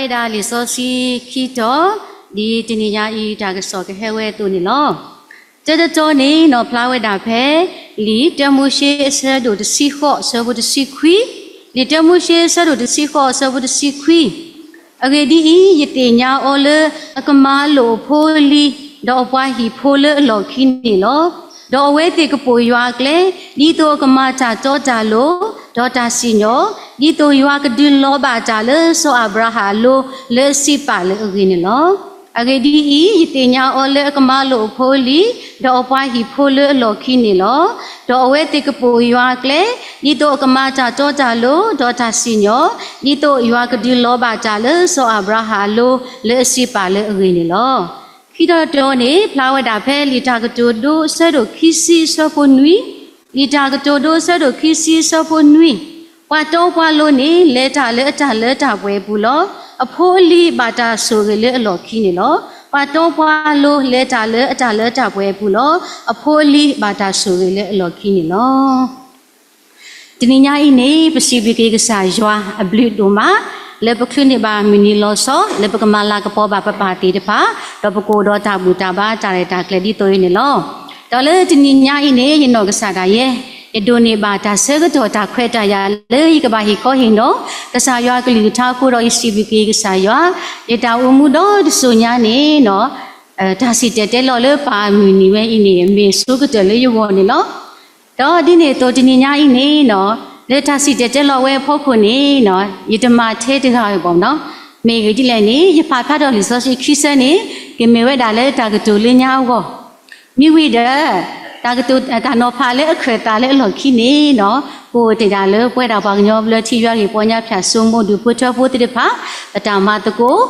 ကစးထီၣ်ဖးဝဲဒၣ်လံာ်စီဆှံခံတီၤ, ဒ်တနံၤညါအံၤတၢ်ကစီၣ်ကဟဲဝဲအသိးန့ၣ်လီၤ. တၢတတီၤန့ၣ် နီၣ်ဖျါဝဲဒၣ်ဖဲ လံာ်တၢမိၤၡ့အဆၢဒိၣ်တဆံဃိးအဆၢဖိတဆံခွံ, လံာ်တၢမိၤၡ့အဆၢဒိၣ်တဆံဃိးအဆၢဖိတဆံခွံ, အဂ့ၢ်ဒ်အံၤ, ယသ့ၣ်ညါအီၤလၢအကမၤလိာ်အဖိအလံၤ, ဒီးအပှၤဟံၣ်ဖိလၢအလီၢ်ခံန့ၣ်လီၤ. ဒီးအဝဲသ့ၣ်ကပိာ်ယွၤအကျဲ, ဒ်သိးအကမၤတၢ်တီတၢ်လိၤ, ဒီးတၢ်စံၣ်ညီၣ်, ဒ်သိးယွၤကဒုးလီၤဘၣ်တၢ်လၢစီၤအၤဘြၤဟၣ်အလိၤလၢအစံးပာ်လၢအဂ့ၢ်န့ၣ်လီၤ. အဂ့ၢ်ဒ်အံၤ, ယသ့ၣ်ညါအီၤလၢအကမၤလိာ်အဖိအလံၤ, ဒီးအပှၤဟံၣ်ဖိလၢအလီၢ်ခံန့ၣ်လီၤ. ဒီးအဝဲသ့ၣ်ကပိာ်ယွၤအကျဲ, ဒ်သိးအကမၤတၢ်တီတၢ်လိၤ, ဒီးတၢ်စံၣ်ညီၣ်, ဒ်သိးယွၤကဒုးလီၤဘၣ်တၢ်လၢစီၤအၤဘြၤဟၣ်အလိၤလၢအစံးပာ်လၢအဂ့ၢ်န့ၣ်လီၤ. ခံတီၤတတီၤန့ၣ် ဖျါဝဲဒၣ်ဖဲလံာ်တၢ်ကတိၤဒိအဆၢဒိၣ်ခံဆံအဆၢဖိနွံ, လံာ်တၢ်ကတိၤဒိအဆၢဒိၣ်ခံဆံအဆၢဖိနွံ, ပှၤတီပှၤလိၤန့ၣ် လဲၤတၢ်လၢအတၢ်လၢတၢ်ပှဲၤအပူၤလီၤ. အဖိအလံၤဘၣ်တၢ်ဆိၣ်ဂ့ၤလၢအလီၢ်ခံန့ၣ်လီၤ. ပှၤတီပှၤလိၤလဲၤတၢ်လၢအတၢ်လၢတၢ်ပှဲၤအပူၤလီၤ. အဖိအလံၤဘၣ်တၢ်ဆိၣ်ဂ့ၤလၢအလီၢ်ခံန့ၣ်လီၤ. တနံၤညါအံၤန့ၣ် ပစံးဘျုးက့ၤကစၢ်ယွၤအဘျုးဒိၣ်မး လၢပချုးန့ၢ်ဘၣ်မုၢ်နံၤလီၤဆီ လၢပကမၤလၤကပီၤဘၣ်ပပၢ်သ့ၣ်တဖၣ်, ဒီးပကအိၣ်ဒီးတၢ်ဘူၣ်တၢ်ဘါတၢ်ရဲၣ်တၢ်ကျဲၤဒ်သိးအံၤန့ၣ်လီၤ. ဒီးလၢတနံၤညါအံၤန့ၣ် ယနီၢ်ကစၢ်ဒၣ်ယဲ, ယဒိးန့ၢ်ဘၣ်တၢ်ဆၢကတီၢ်တၢ်ခွဲးတၢ်ယာ်လၢယကဘၣ်ဟ့ၣ်ခီဟ့ၣ်နီၤ ကစၢ်ယွၤကလုၢ်ကထါအဃိဒီး ယစံးဘျုးက့ၤကစၢ်ယွၤ, ယတၢ်အိၣ်မူဒီတစိၤညါန့ၣ် တၢ်စံၣ်တဲၤတဲလီၤလၢပၢ်မုၢ်နံၤဝဲအံၤန့ၣ် မ့ၢ်ဆိကတၢၢ်လၢယဂီၢ်န့ၣ်လီၤ. ဒီးဒ်န့ၣ်အသိးတနံၤညါအံၤန့ၣ် လၢတၢ်စံၣ်တဲၤတဲလီၤဝဲအဖီခိၣ်န့ၣ် ယတမၤထဲတဂၤဝဲဘၣ်နီၤ. မ့ၢ်ဂ့ၢ်ဒ်လဲၣ်န့ၣ် ယဖးဖျါထီၣ်လံာ်စီဆှံခံဆၢန့ၣ် ကမ့ၢ်ဝဲဒၣ်လၢတၢ်ကတိၤလၢညါအဂီၢ် မ့ၢ်ဝံၤဒီး တၢ်ကတိၤ တၢ်နီၤဖးလၢအခၢၣ်သးလၢအလီၢ်ခံန့ၣ်နီၤ ကအိၣ်တ့ၢ်ဒၣ်လၢပဝဲဒၣ်ပှၤကညီဘျၢထံယွၤဂ့ၢ်ပီညါဖၠၣ်စိမိဒူၣ်ဖိထၢဖိသ့ၣ်တဖၣ် အတၢ်မၤသကိး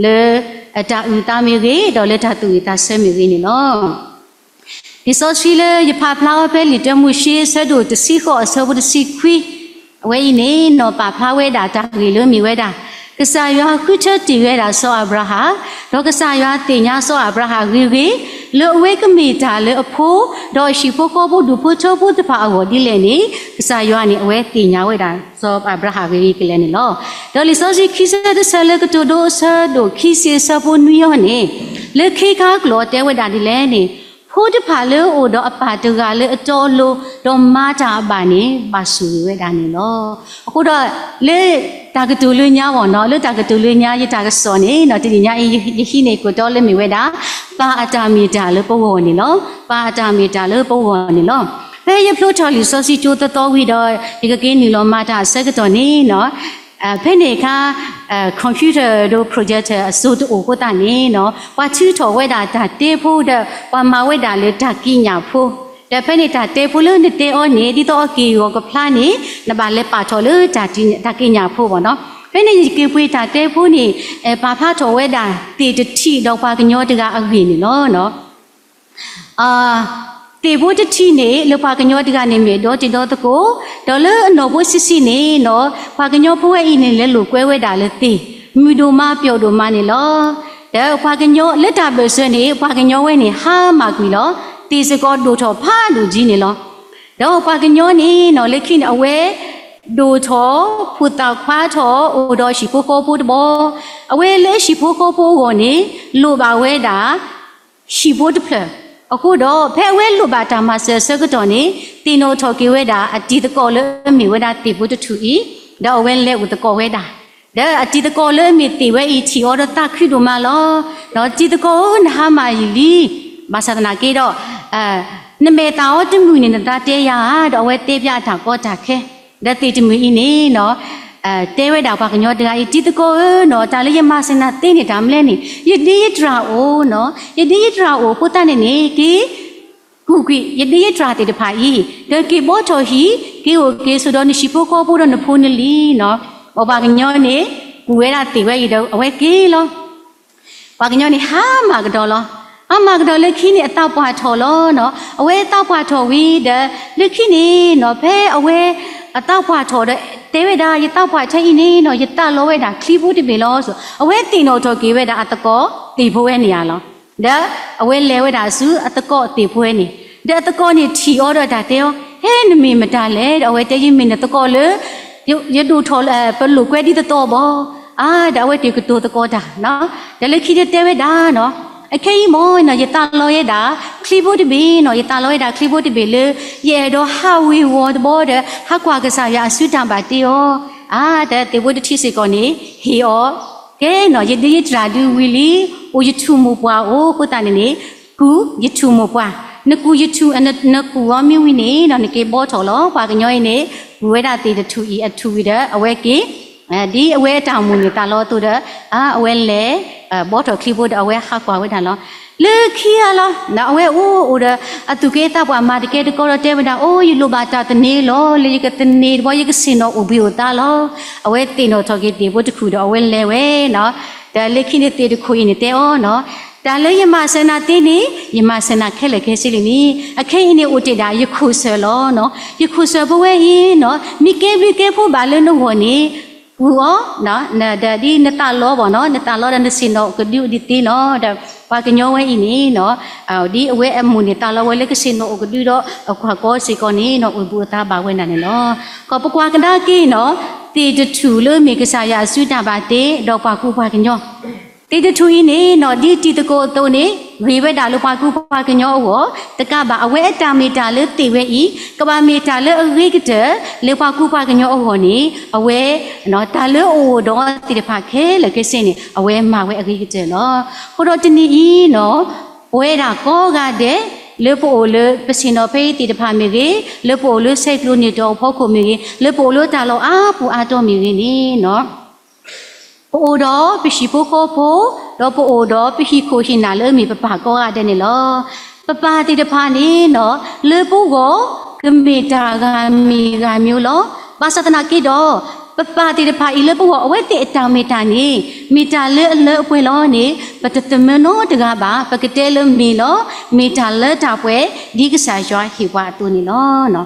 လၢအတၢ်အုၣ်သးမ့ၢ်ဂ့ၤ ဒီးလၢတၢ်သူၣ်ဝံၣ်သးဆၢမ့ၢ်ဂ့ၤန့ၣ်လီၤ. လံာ်စီဆှံလၢယဖးဖျါအီၤဖဲလံာ်တၢမိၤၡ့အဆၢဒိၣ်တဆံဃိးအဆၢဖိတဆံခွံ အဝဲအံၤန့ၣ်နီၤ ပာ်ဖျါဝဲဒၣ်တၢ်ဂ့ၢ်လၢမ့ၢ်ဝဲဒၣ် ကစၢ်ယွၤဃုထၢတ့ၢ်ဝဲဒၣ်စီၤအၤဘြၤဟၣ်, ဒီးကစၢ်ယွၤသ့ၣ်ညါစီၤအၤဘြၤဟၣ်ဂ့ၤဂ့ၤ လၢအဝဲကမ့ၢ်တၢ်လၢအဖိ ဒီးအဟံၣ်ဖိဃီဖိဒူၣ်ဖိထၢဖိသ့ၣ်တဖၣ်အဂီၢ်ဒ်လဲၣ်န့ၣ် ကစၢ်ယွၤန့ၣ် အဝဲသ့ၣ်ညါဝဲဒၣ်စီၤအၤဘြၤဟၣ်ဂ့ၤဂ့ၤကလဲာ်န့ၣ်လီၤ. ဒီးလံာ်စီဆှံခံဆၢတဆၢလၢကတိၤဒိအဆၢဒိၣ်ခံဆံအဆၢဖိနွံအံၤန့ၣ် လၢခံခါကျိာ်တဲဝဲဒၣ်ဒ်လဲၣ်န့ၣ် ဖိတဖၣ်လၢအအိၣ်ဒီးအပၢ်တဂၤလၢအတီအလိၤ ဒီးမၤတၢ်အဘၣ်န့ၣ် ဘၣ်ဆိၣ်ဂ့ၤဝဲဒၣ်န့ၣ်လီၤ. အဃိဒီး လၢတၢ်ကတိၤလၢညါဝဲနီၤ လၢတၢ်ကတိၤလၢညါယတၢ်ကစီၣ်န့ၣ်နီၤ တနံၤညါအံၤ ယဟံးန့ၢ်ကိၣ်တီလၢမ့ၢ်ဝဲဒၣ် ပၢ်အတၢ်မ့ၢ်တၢ်လၢပဂီၢ်န့ၣ်လီၤ. ပၢ်အတၢ်မ့ၢ်တၢ်လၢပဂီၢ်န့ၣ်လီၤ. ဖဲယဖျိထီၣ်လံာ်စီဆှံကၠိသီသီဝံၤဒီး ယကက့ၤနုာ်လီၤမၤတၢ်အဆၢကတီၢ်န့ၣ်နီၤ ဖဲန့ၣ်အခါ computer ဒီး projector အစိၤတအိၣ်အဃိသတးန့ၣ်နီၤ ပှၤထုးထီၣ်ဝဲဒၣ်တၢ်တဲဖိဒီး ပှၤမၤဝဲဒၣ်လၢတၢ်ကံးညာ်ဖိ ဒီးဖဲန့ၣ်တၢ်တဲဖိလၢနတဲအီၤန့ၣ် ဒ်သိးအက့ၢ်ဂီၤကဖျါန့ၣ် နဘၣ်လဲၤပာ်ထီၣ်လၢတၢ်ကံးညာ်ဖိဘၣ်နီၤ. ဖဲန့ၣ်ယက့ၤပှ့ၤတၢ်တဲဖိန့ၣ် ပာ်ဖျါထီၣ်ဝဲဒၣ်သ့ၣ်တထံၣ်ဒီးပှၤကညီတဂၤအဂ့ၢ်န့ၣ်လီၤ. သ့ၣ်ဖိတထံၣ်န့ၣ် လၢပှၤကညီတဂၤန့ၣ်မ့ၢ်ဒီတံၤဒီသကိး, ဒီးလၢအနီၢ်ဖိဆံးဆံးန့ၣ်နီၤ ပှၤကညီဖိဝဲအံၤန့ၣ် လဲၤလိာ်ကွဲဝဲဒၣ်လၢသ့ၣ်, မုာ်ဒိၣ်မးပျီၣ်ဒိၣ်မးန့ၣ်လီၤ. ဒီးပှၤကညီလၢတၢ်ဘၢၣ်စၢၤန့ၣ် ပှၤကညီဝဲန့ၣ် ဟါမၢ်ကွံာ်လီၤ. သ့ၣ်စ့ၢ်ကီးဒိၣ်ထီၣ်ဖးဒိၣ်ကံန့ၣ်လီၤ. ဒီးပှၤကညီန့ၣ်နီၤ လၢခံန့ၣ် အဝဲ ဒိၣ်ထီၣ် ဖိၣ်သၣ်ခွါထီၣ် အိၣ်ဒီးဟံၣ်ဖိဃီဖိတဘီ, အဝဲလၢဟံၣ်ဖိဃီဖိအဂီၢ်န့ၣ် လိၣ်ဘၣ်ဝဲဒၣ် ဟံၣ်ဖိတဖျၢၣ်. အဃိဒီး ဖဲအဝဲလိၣ်ဘၣ်တၢ်မၤစၢၤအဆၢကတီၢ်န့ၣ် သ့ၣ်နီၣ်ထီၣ်က့ၤဝဲဒၣ် အတံၤသကိးလၢအမ့ၢ်ဝဲဒၣ်သ့ၣ်ဖိတထူၣ်အံၤ, ဒီးအဝဲလဲၤအိၣ်သကိးဝဲဒၣ်. ဒီးအတံၤသကိးလၢအမ့ၢ်သ့ၣ်ဝဲအံၤထံၣ်အီၤဒီးသးခုဒိၣ်မးလီၤ. ဒီးတံၤသကိးဧၢ နဟါမၢ်ယၤလံ, ဘၣ်ဆၣ်သနာ်က့ဒီး နမဲာ်သၣ်အီၤတမုာ်န့ၣ် နသးတဲယၤဧါ, ဒီးအဝဲတဲဖျါအတၢ်ကီတၢ်ခဲ. ဒီးသ့ၣ်တမုာ်အံၤန့ၣ်နီၤ တဲဝဲဒၣ်ပှၤကညီတဂၤအံၤ တံၤသကိးဧၢနီၤ တၢ်လၢယမၤစၢၤနၤသ့န့ၣ် တၢ်မနုၤလဲၣ်န့ၣ် ယဒ့ယတြၢ်အိၣ်နီၤ ယဒ့ယတြၢ်အိၣ်အဃိသတးန့ၣ်န့ၣ် က့ၤကူၣ်ကွံာ် ယဒ့ယတြၢ်သ့ၣ်တဖၣ်အံၤ ဒီးက့ၤဘှီထီၣ်ဟံၣ် က့ၤအိၣ်က့ၤဆိးဒီးနဟံၣ်ဖိဃီဖိဒီးနဖိနလံၤနီၤ. ပှၤကညီန့ၣ် ကူၣ်ဝဲဒၣ်သ့ၣ်ဝဲအံၤဒီး အဝဲက့ၤလီၤ. ပှၤကညီန့ၣ် ဟါမၢ်ကဒီးလီၤ. ဟါမၢ်ကဒီးလၢခံန့ၣ် အသးပှၢ်ထီၣ်လီၤနီၤ. အဝဲသးပှၢ်ထီၣ်ဝံၤဒီး လၢခံန့ၣ်နီၤ ဖဲအဝဲအသးပှၢ်ထီၣ်ဒီး တဲဝဲဒၣ် ယသးပှၢ်ထဲအံၤန့ၣ်နီၤ ယသးလီဝဲဒၣ်ချံဖိတဘ့ၣ်လီၤ. အဝဲသ့ၣ်နီၣ်ထီၣ်က့ၤဝဲဒၣ်အသကိးသ့ၣ်ဖိဝဲန့ၣ်ဧါလီၤ. ဒီးအဝဲလဲၤဝဲဒၣ်ဆူအသကိးသ့ၣ်ဖိဝဲန့ၣ် ဒီးအသကိးန့ၣ်ထံၣ်အီၤဒီးတၢ်တဲအီၤ ဟဲနမ့ၢ်မတၤလဲၣ်. ဒီးအဝဲတဲ ယမ့ၢ်နသကိးလၢ ယဒိၣ်ထီၣ် ပလိာ်ကွဲဒ်သိးသိးဘၣ်. အါ ဒီးအဝဲသ့ၣ်ကတိၤသကိးတၢ်, ဒီးလၢခံန့ၣ်တဲဝဲဒၣ်နီၤ, အခဲအံၤမ့ၢ်နီၤ ယသးလီဝဲဒၣ် ချံဖိတဘ့ၣ်နီၤ, ယသးလီဝဲဒၣ်ချံဖိတဘ့ၣ်လၢ ယအဲၣ်ဒိးဟးဝ့ၤဝီၤတဘျီဒီး ဟးကွၢ်ကစၢ်ယွၤအစုတၢ်ဘၣ်တ့အီၤ, အါ ဒီးသ့ၣ်ဖိတထံၣ်စ့ၢ်ကီးန့ၣ် ဟ့ၣ်အီၤ, ကဲနီၤ ယဒုးယတြၢ်ဒုးဝံၤလံ, အိၣ်ယထူၣ်မိၢ်ပှၢ်အိၣ်အဃိသတးန့ၣ်န့ၣ် ကူၣ်ယထူၣ်မိၢ်ပှၢ်, နကူၣ်ယထူၣ် နကူၣ်အီၤမ့ၢ်ဝံၤန့ၣ်နီၤ နက့ၤဘှီထီၣ်လီၤ. ပှၤကညီအံၤန့ၣ် ကူၣ်ဝဲဒၣ်သ့ၣ်တထူၣ်အံၤအထူၣ်ဝံၤဒီး အဝဲက့ၤ ဒ်အဝဲအတၢ်အိၣ်မူန့ၣ်သးလီအသိးဒီး အဝဲလဲၤ ဘှီထီၣ်ချံဖိဒီး အဝဲဟးကွၢ်ဝဲဒၣ်လီၤ. လၢခံဂၤလီၤ အဝဲအိၣ်အိၣ်ဒီး အသူၣ်ကဲသးပှၢ်မၤတကဲတကီဒီးတဲဝဲဒၣ်, အိ ယလိၣ်ဘၣ်တၢ်သန့ၤလီၤ, လၢယကသန့ၤတဘျီ ယကဆ့ၣ်နီၤအိၣ်ဘှံးအိၣ်သါလီၤ. အဝဲသ့ၣ်နီၣ်ထီၣ်က့ၤသ့ၣ်ဖိတထူၣ်ဒီး အဝဲလဲၤဝဲနီၤ. ဒီးလၢခံန့ၣ်သ့ၣ်တထူၣ်အံၤန့ၣ်တဲအီၤနီၤ, တၢ်လၢယမၤစၢၤနၤသ့န့ၣ် ယမၤစၢၤနၤခဲလၢာ်ခဲဆ့လံန့ၣ်, အခဲအံၤန့ၣ်အိၣ်တ့ၢ်ဒၣ်ယခိၣ်စၢၤလီၤ. ယခိၣ်စၢၤဖိဝဲအံၤနီၤ မ့ၢ်ကဲဘျုးကဲဖှိၣ်ဘၣ်လၢနဂီၢ်န့ၣ် ကူၣ်အီၤ ဒီးဒ်နသးလီဘၣ်နီၤ, နသးလီဒီးနဆ့ၣ်နီၤအိၣ်ကဒုဒ်သ့လီၤ. ဒီးပှၤကညီဝဲအံၤန့ၣ်နီၤ ဒ်အဝဲအမိၢ်န့ၣ်သးလီဝဲလၢကဆ့ၣ်နီၤအိၣ်ကဒုဒီး အကွၢ်ကီစ့ၢ်ကီးန့ၣ်နီၤ အိၣ်ဘှံးအိၣ်သါဘၣ်ဝဲဒၣ်န့ၣ်လီၤ. ကီး ပကွၢ်ကဒါက့ၤနီၤ သ့ၣ်တထူၣ်လၢမ့ၢ်ကစၢ်ယွၤအစုတၢ်ဘၣ်တ့ ဒီးပှၤကူပှၤကညီ သ့ၣ်တထူၣ်အံၤန့ၣ်နီၤ ဒ်တံၤသကိးအသိးန့ၣ် ဂ့ၤဝဲဒၣ်လၢပှၤကူပှၤကညီအဂီၢ်, တကးဘၣ် အဝဲအတၢ်မ့ၢ်တၢ်လၢသ့ၣ်ဝဲအံၤ ကဘၣ်မ့ၢ်တၢ်လၢအဂ့ၤကတၢၢ် လၢပှၤကူပှၤကညီအဂီၢ်န့ၣ် အဝဲ တၢ်လၢအအိၣ်ဒီးသ့ၣ်တဖၣ်ခဲလၢာ်ခဲဆ့န့ၣ် အဝဲမၤဝဲအဂ့ၤကတၢၢ်လီၤ. အဃိဒီးတနံၤအံၤနီၤ ပဝဲဒၣ်ကိးဂၤဒဲး လၢပအိၣ်လၢပဆ့ၣ်နီၤဖဲအံၤသ့ၣ်တဖၣ်မ့ၢ်ဂ့ၤ, လၢပအိၣ်လၢဆဲးကျိးန့ၢ်တီၤအဖီခိၣ်မ့ၢ်ဂ့ၤ, လၢပအိၣ်လၢတၢ်လီၢ်အါပူၤအါတီၤမ့ၢ်ဂ့ၤန့ၣ်နီၤ ပအိၣ်ဒီးပဟံၣ်ဖိဃီဖိ, ဒီးပအိၣ်ဒီးပဟံၣ်ခိၣ်ဟံၣ်နၢ်လၢအမ့ၢ်ပပၢ်ကိးဂၤဒဲးန့ၣ်လီၤ. ပပၢ်သ့ၣ်တဖၣ်န့ၣ်နီၤ လၢပဂီၢ် ကမ့ၢ်တၢ်ဂၤမံၤဂၤမံၤလီၤ. ဘၣ်ဆၣ်သနာ်က့ဒီး ပပၢ်သ့ၣ်တဖၣ်အံၤလၢပဂီၢ် အဝဲသ့ၣ်အတၢ်မ့ၢ်တၢ်န့ၣ် မ့ၢ်တၢ်လၢအလၢအပှဲၤလီၤန့ၣ် ပတသမၢနီတဂၤဘၣ်. ပကတဲလၢမ့ၢ်လီၤ, မ့ၢ်တၢ်လၢတၢ်ပှဲၤ ဒ်ကစၢ်ယွၤဟ့ၣ်ပှၤအသိးန့ၣ်လီၤ.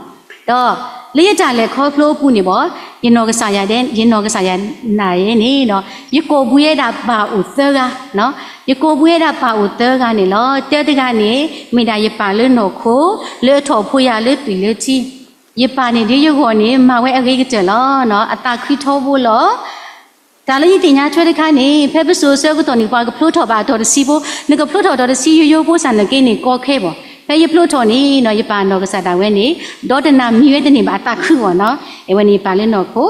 ဒီးလၢယတၢ်လဲၤခီဖျိအပူၤန့ၣ်ဘၣ်, ယနီၢ်ကစၢ်ယၤဒဲး, ယနီၢ်ကစၢ်ယၤနၤယဲန့ၣ်ဒီး ယကိာ်ပှ့ၤဝဲဒၣ်ပၢ်အိၣ်သၢဂၤ, ယကိာ်ပှ့ၤဝဲဒၣ်ပၢ်အိၣ်သၢဂၤန့ၣ်လီၤ. တၢတဂၤန့ၣ် မ့ၢ်ဒၣ်ယပၢ်လၢနီၢ်ခိ, လၢအထီၣ်ဖိယၤလၢသွံၣ်လၢထံ, ယပၢ်န့ၣ်ဒ်ယဂီၢ်န့ၣ် မၤဝဲအဂ့ၤကတၢၢ်လီၤ. အသးခုထီဘိလီၤ. တၢ်လၢယသ့ၣ်ညါထွဲတခါန့ၣ် ဖဲပစိၤအဆၢကတီၢ်န့ၣ် ပှၤကဖျိထီၣ်ဘၣ်အတီၢ်တဆံဖိ, နကဖျိထီၣ်တီၢ်တဆံယိယိဖိစ့ၢ်န့ၣ်က့န့ၣ် ကီခဲဘၣ်. ဖဲယဖျိထီၣ်န့ၣ်နီၤ ယပၢ်နီၢ်ကစၢ်ဒၣ်ဝဲန့ၣ် ဒီတနၤမံၤဝဲတန့ၢ်ဘၣ် အသးခုအီၤနီၤ. အဝဲန့ၣ်ပၢ်လၢနီၢ်ခိ,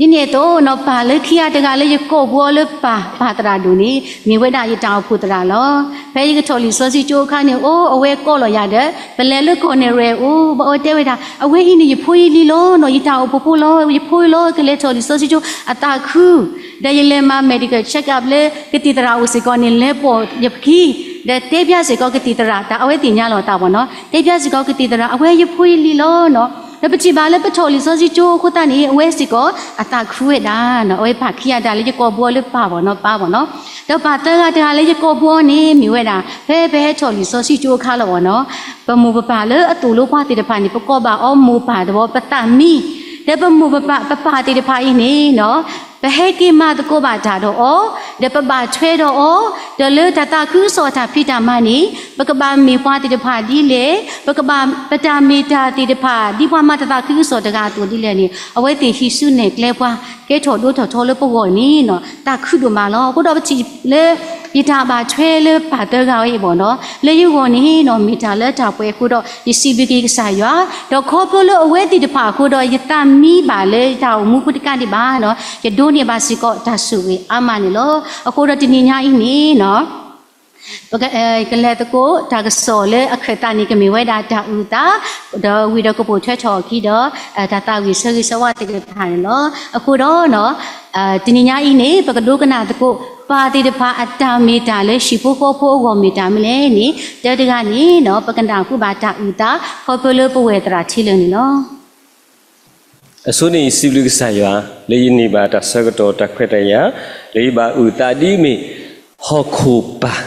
ဒ်န့ၣ်အသိးနီၤ ပၢ်လၢခံဂၤတဂၤလၢယကိာ်ပှ့ၤအီၤလၢပၢ်, ပၢ်သရၣ်ဒိၣ်န့ၣ် မ့ၢ်ဝဲဒၣ်ယတၢ်အိၣ်ဖှိၣ်သရၣ်လီၤ. ဖဲယကထီၣ်လံာ်စီဆှံကၠိအခါန့ၣ် အိၣ်အဝဲကိးလီၤယၤဒီး ပလဲၤလၢကီၢ်နဲၣ်ရွဲၣ်အအိၣ်, ဘၣ်အဝဲတဲဝဲဒၣ် အဝဲအံၤန့ၣ် ယဖိယလံၤလီၤနီၤ, ယတၢ်အိၣ်ဖှိၣ်ဖိလီၤ, ယဖိလီၤ ကလဲၤထီၣ်လံာ်စီဆှံကၠိ အသးခု ဒီးယလဲၤမၤ medical check up လၢကသံၣ်သရၣ်အိၣ်စ့ၢ်ကီးန့ၣ် လဲၤပိာ်ယခံ, ဒီးတဲဖျါစ့ၢ်ကီးကသံၣ်သရၣ်, တၢ်အဝဲသ့ၣ်ညါလီၤသးဘၣ်နီၤ, တဲဖျါစ့ၢ်ကီးကသံၣ်သရၣ် အဝဲယဖိယလံၤလီၤနီၤ. ဒီးပထံၣ်ဘၣ်လၢပထီၣ်လံာ်စီဆှံကၠိအဃိသတးန့ၣ် အဝဲစ့ၢ်ကီးအသးခုဝဲဒၣ်နီၤ. အဝဲပၢ်ခံဂၤတဂၤလၢယကိာ်ပှ့ၤအီၤလၢပၢ်ဘၣ်နီၤ, ပၢ်ဘၣ်နီၤ. ဒီးပၢ်သၢဂၤတဂၤလၢယကိာ်ပှ့ၤအီၤန့ၣ် မ့ၢ်ဝဲဒၣ် ဖဲပဟဲထီၣ်လံာ်စီဆှံကၠိအခါလီၤဘၣ်နီၤ. ပမိၢ်ပပၢ်လၢအသိၣ်လိပှၤသ့ၣ်တဖၣ်န့ၣ် ပကိးဘၣ်အီၤမိၢ်ပၢ်တဘျီ ပသးမံ, ဒီးပမိၢ်ပပၢ် ပပၢ်သ့ၣ်တဖၣ်အံၤန့ၣ်နီၤ ပဟဲက့ၤမၤသကိးဘၣ်တၢ်ဒီးအီၤ, ဒီးပဘၣ်ထွဲဒီးအီၤ, ဒီးလၢတၢ်သးခုကစီၣ်အတၢ်ဖံးတၢ်မၤန့ၣ် ပကဘၣ်မ့ၢ်ပှၤသ့ၣ်တဖၣ်ဒ်လဲၣ်, ပကဘၣ် ပတၢ်မ့ၢ်တၢ်သ့ၣ်တဖၣ် ဒ်ပှၤမၤတၢ်သးခုကစီၣ်တဂၤအသိးဒ်လဲၣ်န့ၣ် အဝဲသ့ၣ်ဟံးစုနဲၣ်ကျဲပှၤ ကဲထီၣ်ဒိၣ်ထီၣ်ထီလၢပဂီၢ်န့ၣ်နီၤ သးခုဒိၣ်မးလီၤ. အဃိဒီးပထံၣ်လၢ ယတၢ်ဘၣ်ထွဲလၢပၢ်သၢဂၤဝဲအံၤဘၣ်နီၤ လၢယဂီၢ်န့ၣ်နီၤ မ့ၢ်တၢ်လၢတၢ်ပှဲၤအဃိဒီး ယစံးဘျုးက့ၤကစၢ်ယွၤ, ဒီးခီဖျိလၢအဝဲသ့ၣ်တဖၣ်အဃိဒီး ယသးမံဘၣ်လၢယတၢ်အိၣ်မူဖိတကးဒံးဘၣ်နီၤ ယဒိးန့ၢ်ဘၣ်စ့ၢ်ကီးတၢ်ဆိၣ်ဂ့ၤအါမးန့ၣ်လီၤ. အဃိဒီးတနံၤညါအံၤန့ၣ်နီၤ ပက ကလဲၤသကိးတၢ်ကစီၣ်လၢအခၢၣ်သးန့ၣ် ကမ့ၢ်ဝဲဒၣ်တၢ်အုၣ်သး, ဒီးဝံၤဒီးကပိာ်ထွဲထီၣ်အခံဒီး တၢ်သးဝံၣ်ဆၢဂ့ၤဆၢဝါသ့ၣ်တဖၣ်န့ၣ်လီၤ. အဃိဒီး တနံၤညါအံၤန့ၣ် ပကဒိကနၣ်သကိး ပၢ်သ့ၣ်တဖၣ်အတၢ်မ့ၢ်တၢ်လၢဟံၣ်ဖိဃီဖိအဂီၢ်မ့ၢ်တၢ်မနုၤလဲၣ်န့ၣ် တၢတဂၤန့ၣ်နီၤ ပကနၢ်ဟူဘၣ်တၢ်အုၣ်သး ခီဖျိလၢပဝဲၢ်သရၣ်ထံလၢာ်န့ၣ်လီၤ. အဆိန့ၣ် ယစံးဘျုးကစၢ်ယွၤ လၢယန့ၢ်ဘၣ်တၢ်ဆၢကတီၢ်တၢ်ခွဲးတၢ်ယာ် လၢယဘၣ်အုၣ်သးဒ်မ့ၢ် ဟီၣ်ခိၣ်ပၢ်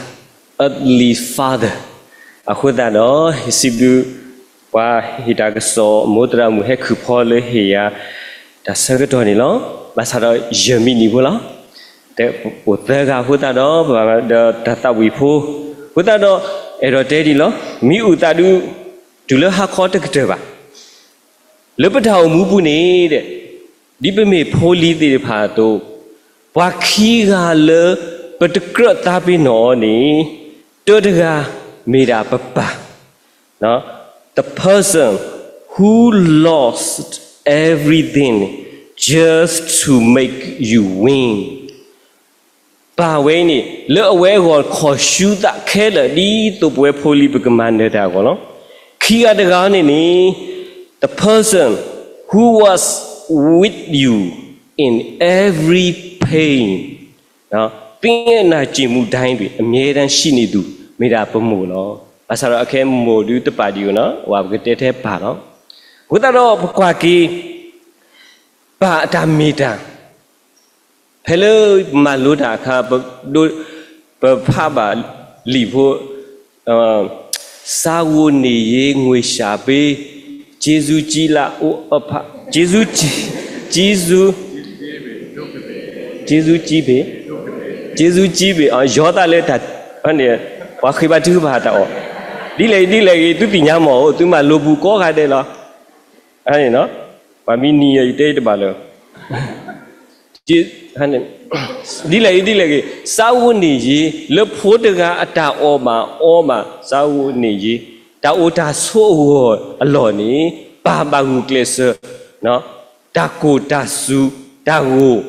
earthly father အဃိသတးဒီး ယစံးဘျုး ပှၤဟ့ၣ်တၢ်ကစီၣ် မိၢ်သရၣ်မုၣ်ဟဲခုၣ်ဖီလၢဟ့ၣ်ယၤ တၢ်ဆၢကတီၢ်န့ၣ်လီၤ. ဘၣ်ဆၣ်ဒီးယမံးနံးဖိလီၤ. တအိၣ်သၢဂၤအဃိသတးဒီး ပဘၣ်ဒီးတၢ်သးဝံၣ်ဖိ အဃိသတးဒီး အဲၣ်ဒိးတဲဒ်လီၤ. မ့ၢ်အုၣ်သးဒုး တုၤလၢဟါခီတကတၢၢ်ဘၣ် လၢပတၢ်အိၣ်မူပူၤန့ၣ် ဒ်ပမ့ၢ်ဖိလံၤသ့ၣ်တဖၣ်အသိး ပှၤခံဂၤလၢ ပတကြၢးသးပ့ၤနီၣ်အီၤန့ၣ်, တၢတဂၤမ့ၢ်ဒၣ်ပပၢ်, the person who lost everything just to make you win. ပၢ်ဝဲန့ၣ် လၢအဝဲအဂီၢ်ခီၣ်ဆူသးခဲလၢာ် ဒ်သိးပဝဲဖိလံၤပကမၤနၢၤတၢ်အဂီၢ်လီၤ. ခံဂၤတဂၤန့ၣ်န့ၣ်, the person who was with you in every pain, သင့်နာကျင်မှုတိုင်းတွင် အမြဲတမ်းရှိနေသူ မ့ၢ်ဒၣ်ပမိၢ်လီၤ. ဘၣ်ဆၣ်ဒီးအခဲမိၢ်ဒုးတပာ်ဒံးဧိၤနီၤ, ဝဲပကတဲထဲပၢ်လီၤ. အဃိသတးဒီးပကွၢ်က့ၤ ပၢ်အတၢ်မ့ၢ်တၢ် ဖဲလၢပမၤလိတၢ်အခါ, ပဖးဘၣ်လံာ်ဖိ, စားဝတ်နေရေး ငွေရှာပေး, ကျေးဇူးကြီးလား, အိုးအဖ, ကျေးဇူးကြီး, ကျေးဇူး, ကျေးဇူးကြီးပေ, ကျေးဇူးကြီးပေ, ယီၤသးလၢတၢ်န့ၣ်, ပှၤဃ့ဘါထုကဖၣ်တၢ်အီၣ်, ဒ်လဲၣ်ဂ့ၤ ဒ်လဲၣ်ဂ့ၤ သုသ့ၣ်ညါမ့ၢ်အိၣ်, သုမၤလိပူၤကိးဂၤဒဲးလီၤ. ပှၤမ့ၢ်နံၤယၤ ယတဲအံၤတဘၣ်လၢ ဒ်လဲၣ်ဂ့ၤ ဒ်လဲၣ်ဂ့ၤ, စားဝတ်နေရေး လၢဖိတဂၤအတၢ်အီၣ်မၤအီမး စားဝတ်နေရေး, တၢ်အိၣ်တၢ်ဆိးအဂီၢ်အလီၢ်န့ၣ်, ပၢ်ဘၣ်ဂုာ်ကျဲးစၢး, တၢ်ကိၢ်တၢ်စူၤ, တၢ်ဂိၢ်,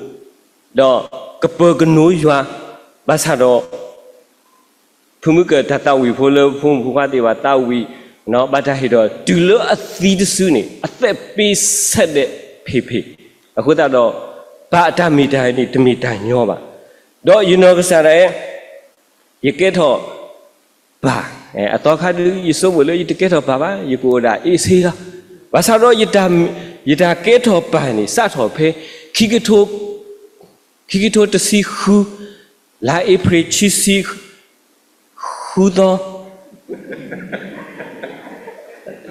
ဒီးကပၢၤကနိယွၤ, ဘၣ်ဆၣ်ဒီး ဖုမုၢ်ကၢၢ်တၢ်သးဝံၣ်ဖိလၢဖိမုၣ်ဖိခွါသ့ၣ်တဖၣ်သးဝံၣ်, ဘၣ်တၢ်ဟ့ၣ်ဒီး တုၤလၢအသံတစုန့ၣ် အသက်ပေးဆက်တဲ့ ဖေဖေ, အဃိသတးဒီး ပၢ်အတၢ်မ့ၢ်တၢ်န့ၣ် တမ့ၢ်တၢ်ညီဘၣ်. ဒီးယနီၢ်ကစၢ်ဒၣ်အဲၣ် ယကဲထီၣ်ပၢ်, အသီခါဒုး ယဆိကမိၣ်လၢယတကဲထီၣ်ပၢ်ဘၣ်, ယကအိၣ်ဒၣ်အ့ၣ်ဆ့လီၤ. ဘၣ်ဆၣ်ဒီး ယတၢ်ကဲထီၣ်ပၢ်န့ၣ် စးထီၣ်ဖဲ ခံကထိ ခံကထိတဆံဃု, လါအ့ဖြ့ၣ် ဆံဆံဃုသီ,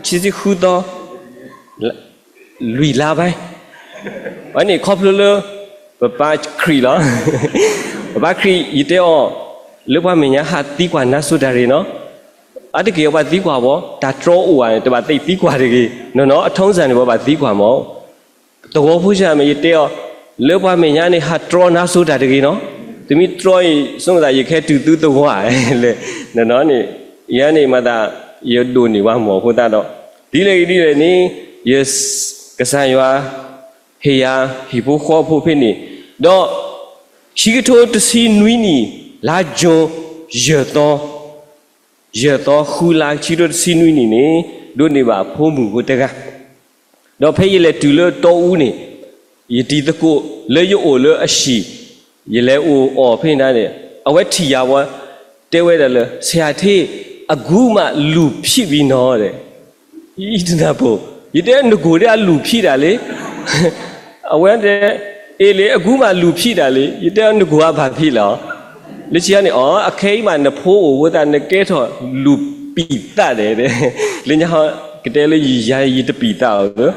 ဆံဆံဃုသီ, လွံၢ်လါဘၣ်, အန့ၣ်ခီဖျိလၢ ပပၢ်ခရံာ်လီၤ. ပပၢ်ခရံာ် ယတဲအီၤ, လၢပှၤမဲာ်ညါဟးသံကွၢ်နါစိၤတၢ်ရ့ၣ်နီၤ, အါတက့ၢ်ပှၤသံကွၢ်ဝဲ, တၢ်တြီအိၣ်ဧါန့ၣ် တဘၣ်သံကွၢ်တဂ့ၤ, နီၢ်နီၢ် အထုံးစံန့ၣ် ပှၤဘၣ်သံကွၢ်မး သဝီဖိဆၢမ့ၢ်ယတဲအီၤ, လၢပှၤမဲာ်ညါန့ၣ် ဟးတြီနါစိၤတၢ်တဂ့ၤနီၤ, တမ့ၢ်တြီအံၤ ဆိမိၣ်သးယကဟဲတုၤသုသဝီဧါလဲၣ်, နီၢ်နီၢ်န့ၣ်, ယၤန့ၣ်မၤသး ယဒိးန့ၢ်ဝဲမ့ၢ်အဃိသတးဒီး, ဒ်လဲၣ်ဂ့ၤဒ်လဲၣ်န့ၣ်, ယကစၢ်ယွၤ ဟ့ၣ်ယၤ ဟံၣ်ဖိဃီဖိဖဲန့ၣ်, ဒီး ခံကထိတဆံနွံနံၣ် လါကၠိ ယဲၢ်သီ ယဲၢ်သီဃုလါ ခံကထိတဆံနွံနံၣ်န့ၣ်, ဒိးန့ၢ်ဘၣ်ဖိမုၣ်ဖိတဂၤ, ဒီးဖဲယလဲၤတုၤလၢတီအူန့ၣ်, ယတံၤသကိးလၢယအိၣ်လၢအဟံၣ်, ယလဲၤအိၣ်အီၤဖဲန့ၣ်န့ၣ်, အဝဲထံၣ်ယၤဝဲ, တဲဝဲဒၣ်လၢ ဆရာထ့, အကူးမလူဖြစ်ပြီနော် တဲ, ယတနၢ်ပၢၢ်, ယတဲနကိၢ်ဒၣ်အလူၤဖံးတၢ်လံ အဝဲတဲ, အ့လံ အကူးမလူၤဖံးတၢ်လံ, ယတဲနကိၢ်အဘၣ်ဖံးလီၤ, လၢခံန့ၣ် အီ အခဲအံၤမးနဖိအိၣ်အဃိသတး နကဲထီၣ်လူၤပံာ်သးဒဲး, လၢညါဟီ ကတဲလၢယၤယတပံာ်သး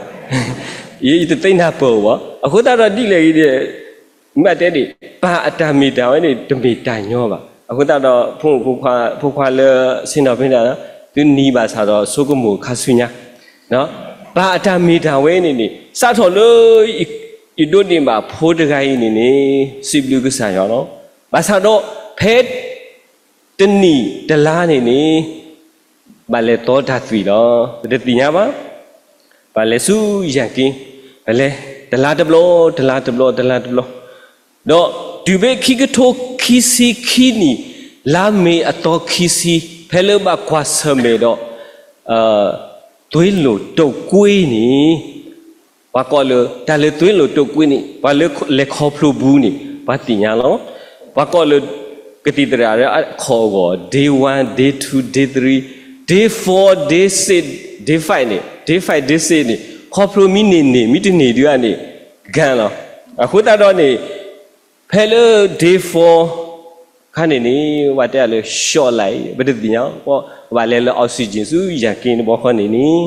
အီၤ, ယတသ့နၢ်ပၢၢ်ဘၣ်, အဃိသတးဒီးဒ်လဲၣ်ဂ့ၤဒီး, မ့ၢ်တဲဒ်, ပၢ်အတၢ်မ့ၢ်တၢ်ဝဲန့ၣ် တမ့ၢ်တၢ်ညီဘၣ်. အဃိသတးဒီး ဖိမုၣ်ဖိခွါလၢဆ့ၣ်နီၤဖဲန့ၣ်, သုနံၤဘၣ်ဆၣ်ဒီးဆိကမိၣ်ခါဆူညါ, ပၢ်အတၢ်မ့ၢ်တၢ်ဝဲန့ၣ်န့ၣ် စးထီၣ်လၢ ယဒိးန့ၢ်ဘၣ်ဖိတဂၤအံၤန့ၣ်န့ၣ် စံးဘျုးကစၢ်ယွၤလီၤ. ဘၣ်ဆၣ်ဒီး ဖဲ တနံၣ်တလါန့ၣ်န့ၣ် ဘၣ်လဲၤသီတၢ်သွံၣ်လီၤ. ပတသ့ၣ်ညါဘၣ်. ဘၣ်လဲၤဆူယၣ်က့, ပလဲၤ တလါတဘျီ, တလါတဘျီ, တလါတဘျီ, ဒီးတုၤဖဲခံကထိခံဆံခံနံၣ်, လါမ့ၤအသီခံဆံ, ဖဲလၢဘၣ်ကွၢ်ဆၢၣ်မဲာ်ဒီး သွေးလွန်တုပ်ကွေး န့ၣ် ပှၤကိးလၢ တၢ်လၢ သွေးလွန်တုပ်ကွေး န့ၣ် ပှၤလၢလဲၤခီဖျိဘူးန့ၣ် ပှၤသ့ၣ်ညါလီၤ. ပှၤကိးလၢ ကသံၣ်သရၣ်လၢအခီၣ်အဂီၢ် day one, day two, day three, day four, day six, day five န့ၣ်, day five, day six န့ၣ် ခီဖျိမ့ၢ်န့ၢ်န့ၢ် မ့ၢ်တန့ၢ်ဒုးဧါန့ၣ် ကၢၢ်လီၤ. အဃိသတးဒီးန့ၣ် ဖဲလၢ day four ခါန့ၣ်န့ၣ် ပှၤတဲလၢ လျှော့လိုက် ပတသ့ၣ်ညါ, ပဘၣ်လဲၤလၢ oxygen ဆူယၣ်က့ န့ၣ်ဘီဃီန့ၣ်န့ၣ်,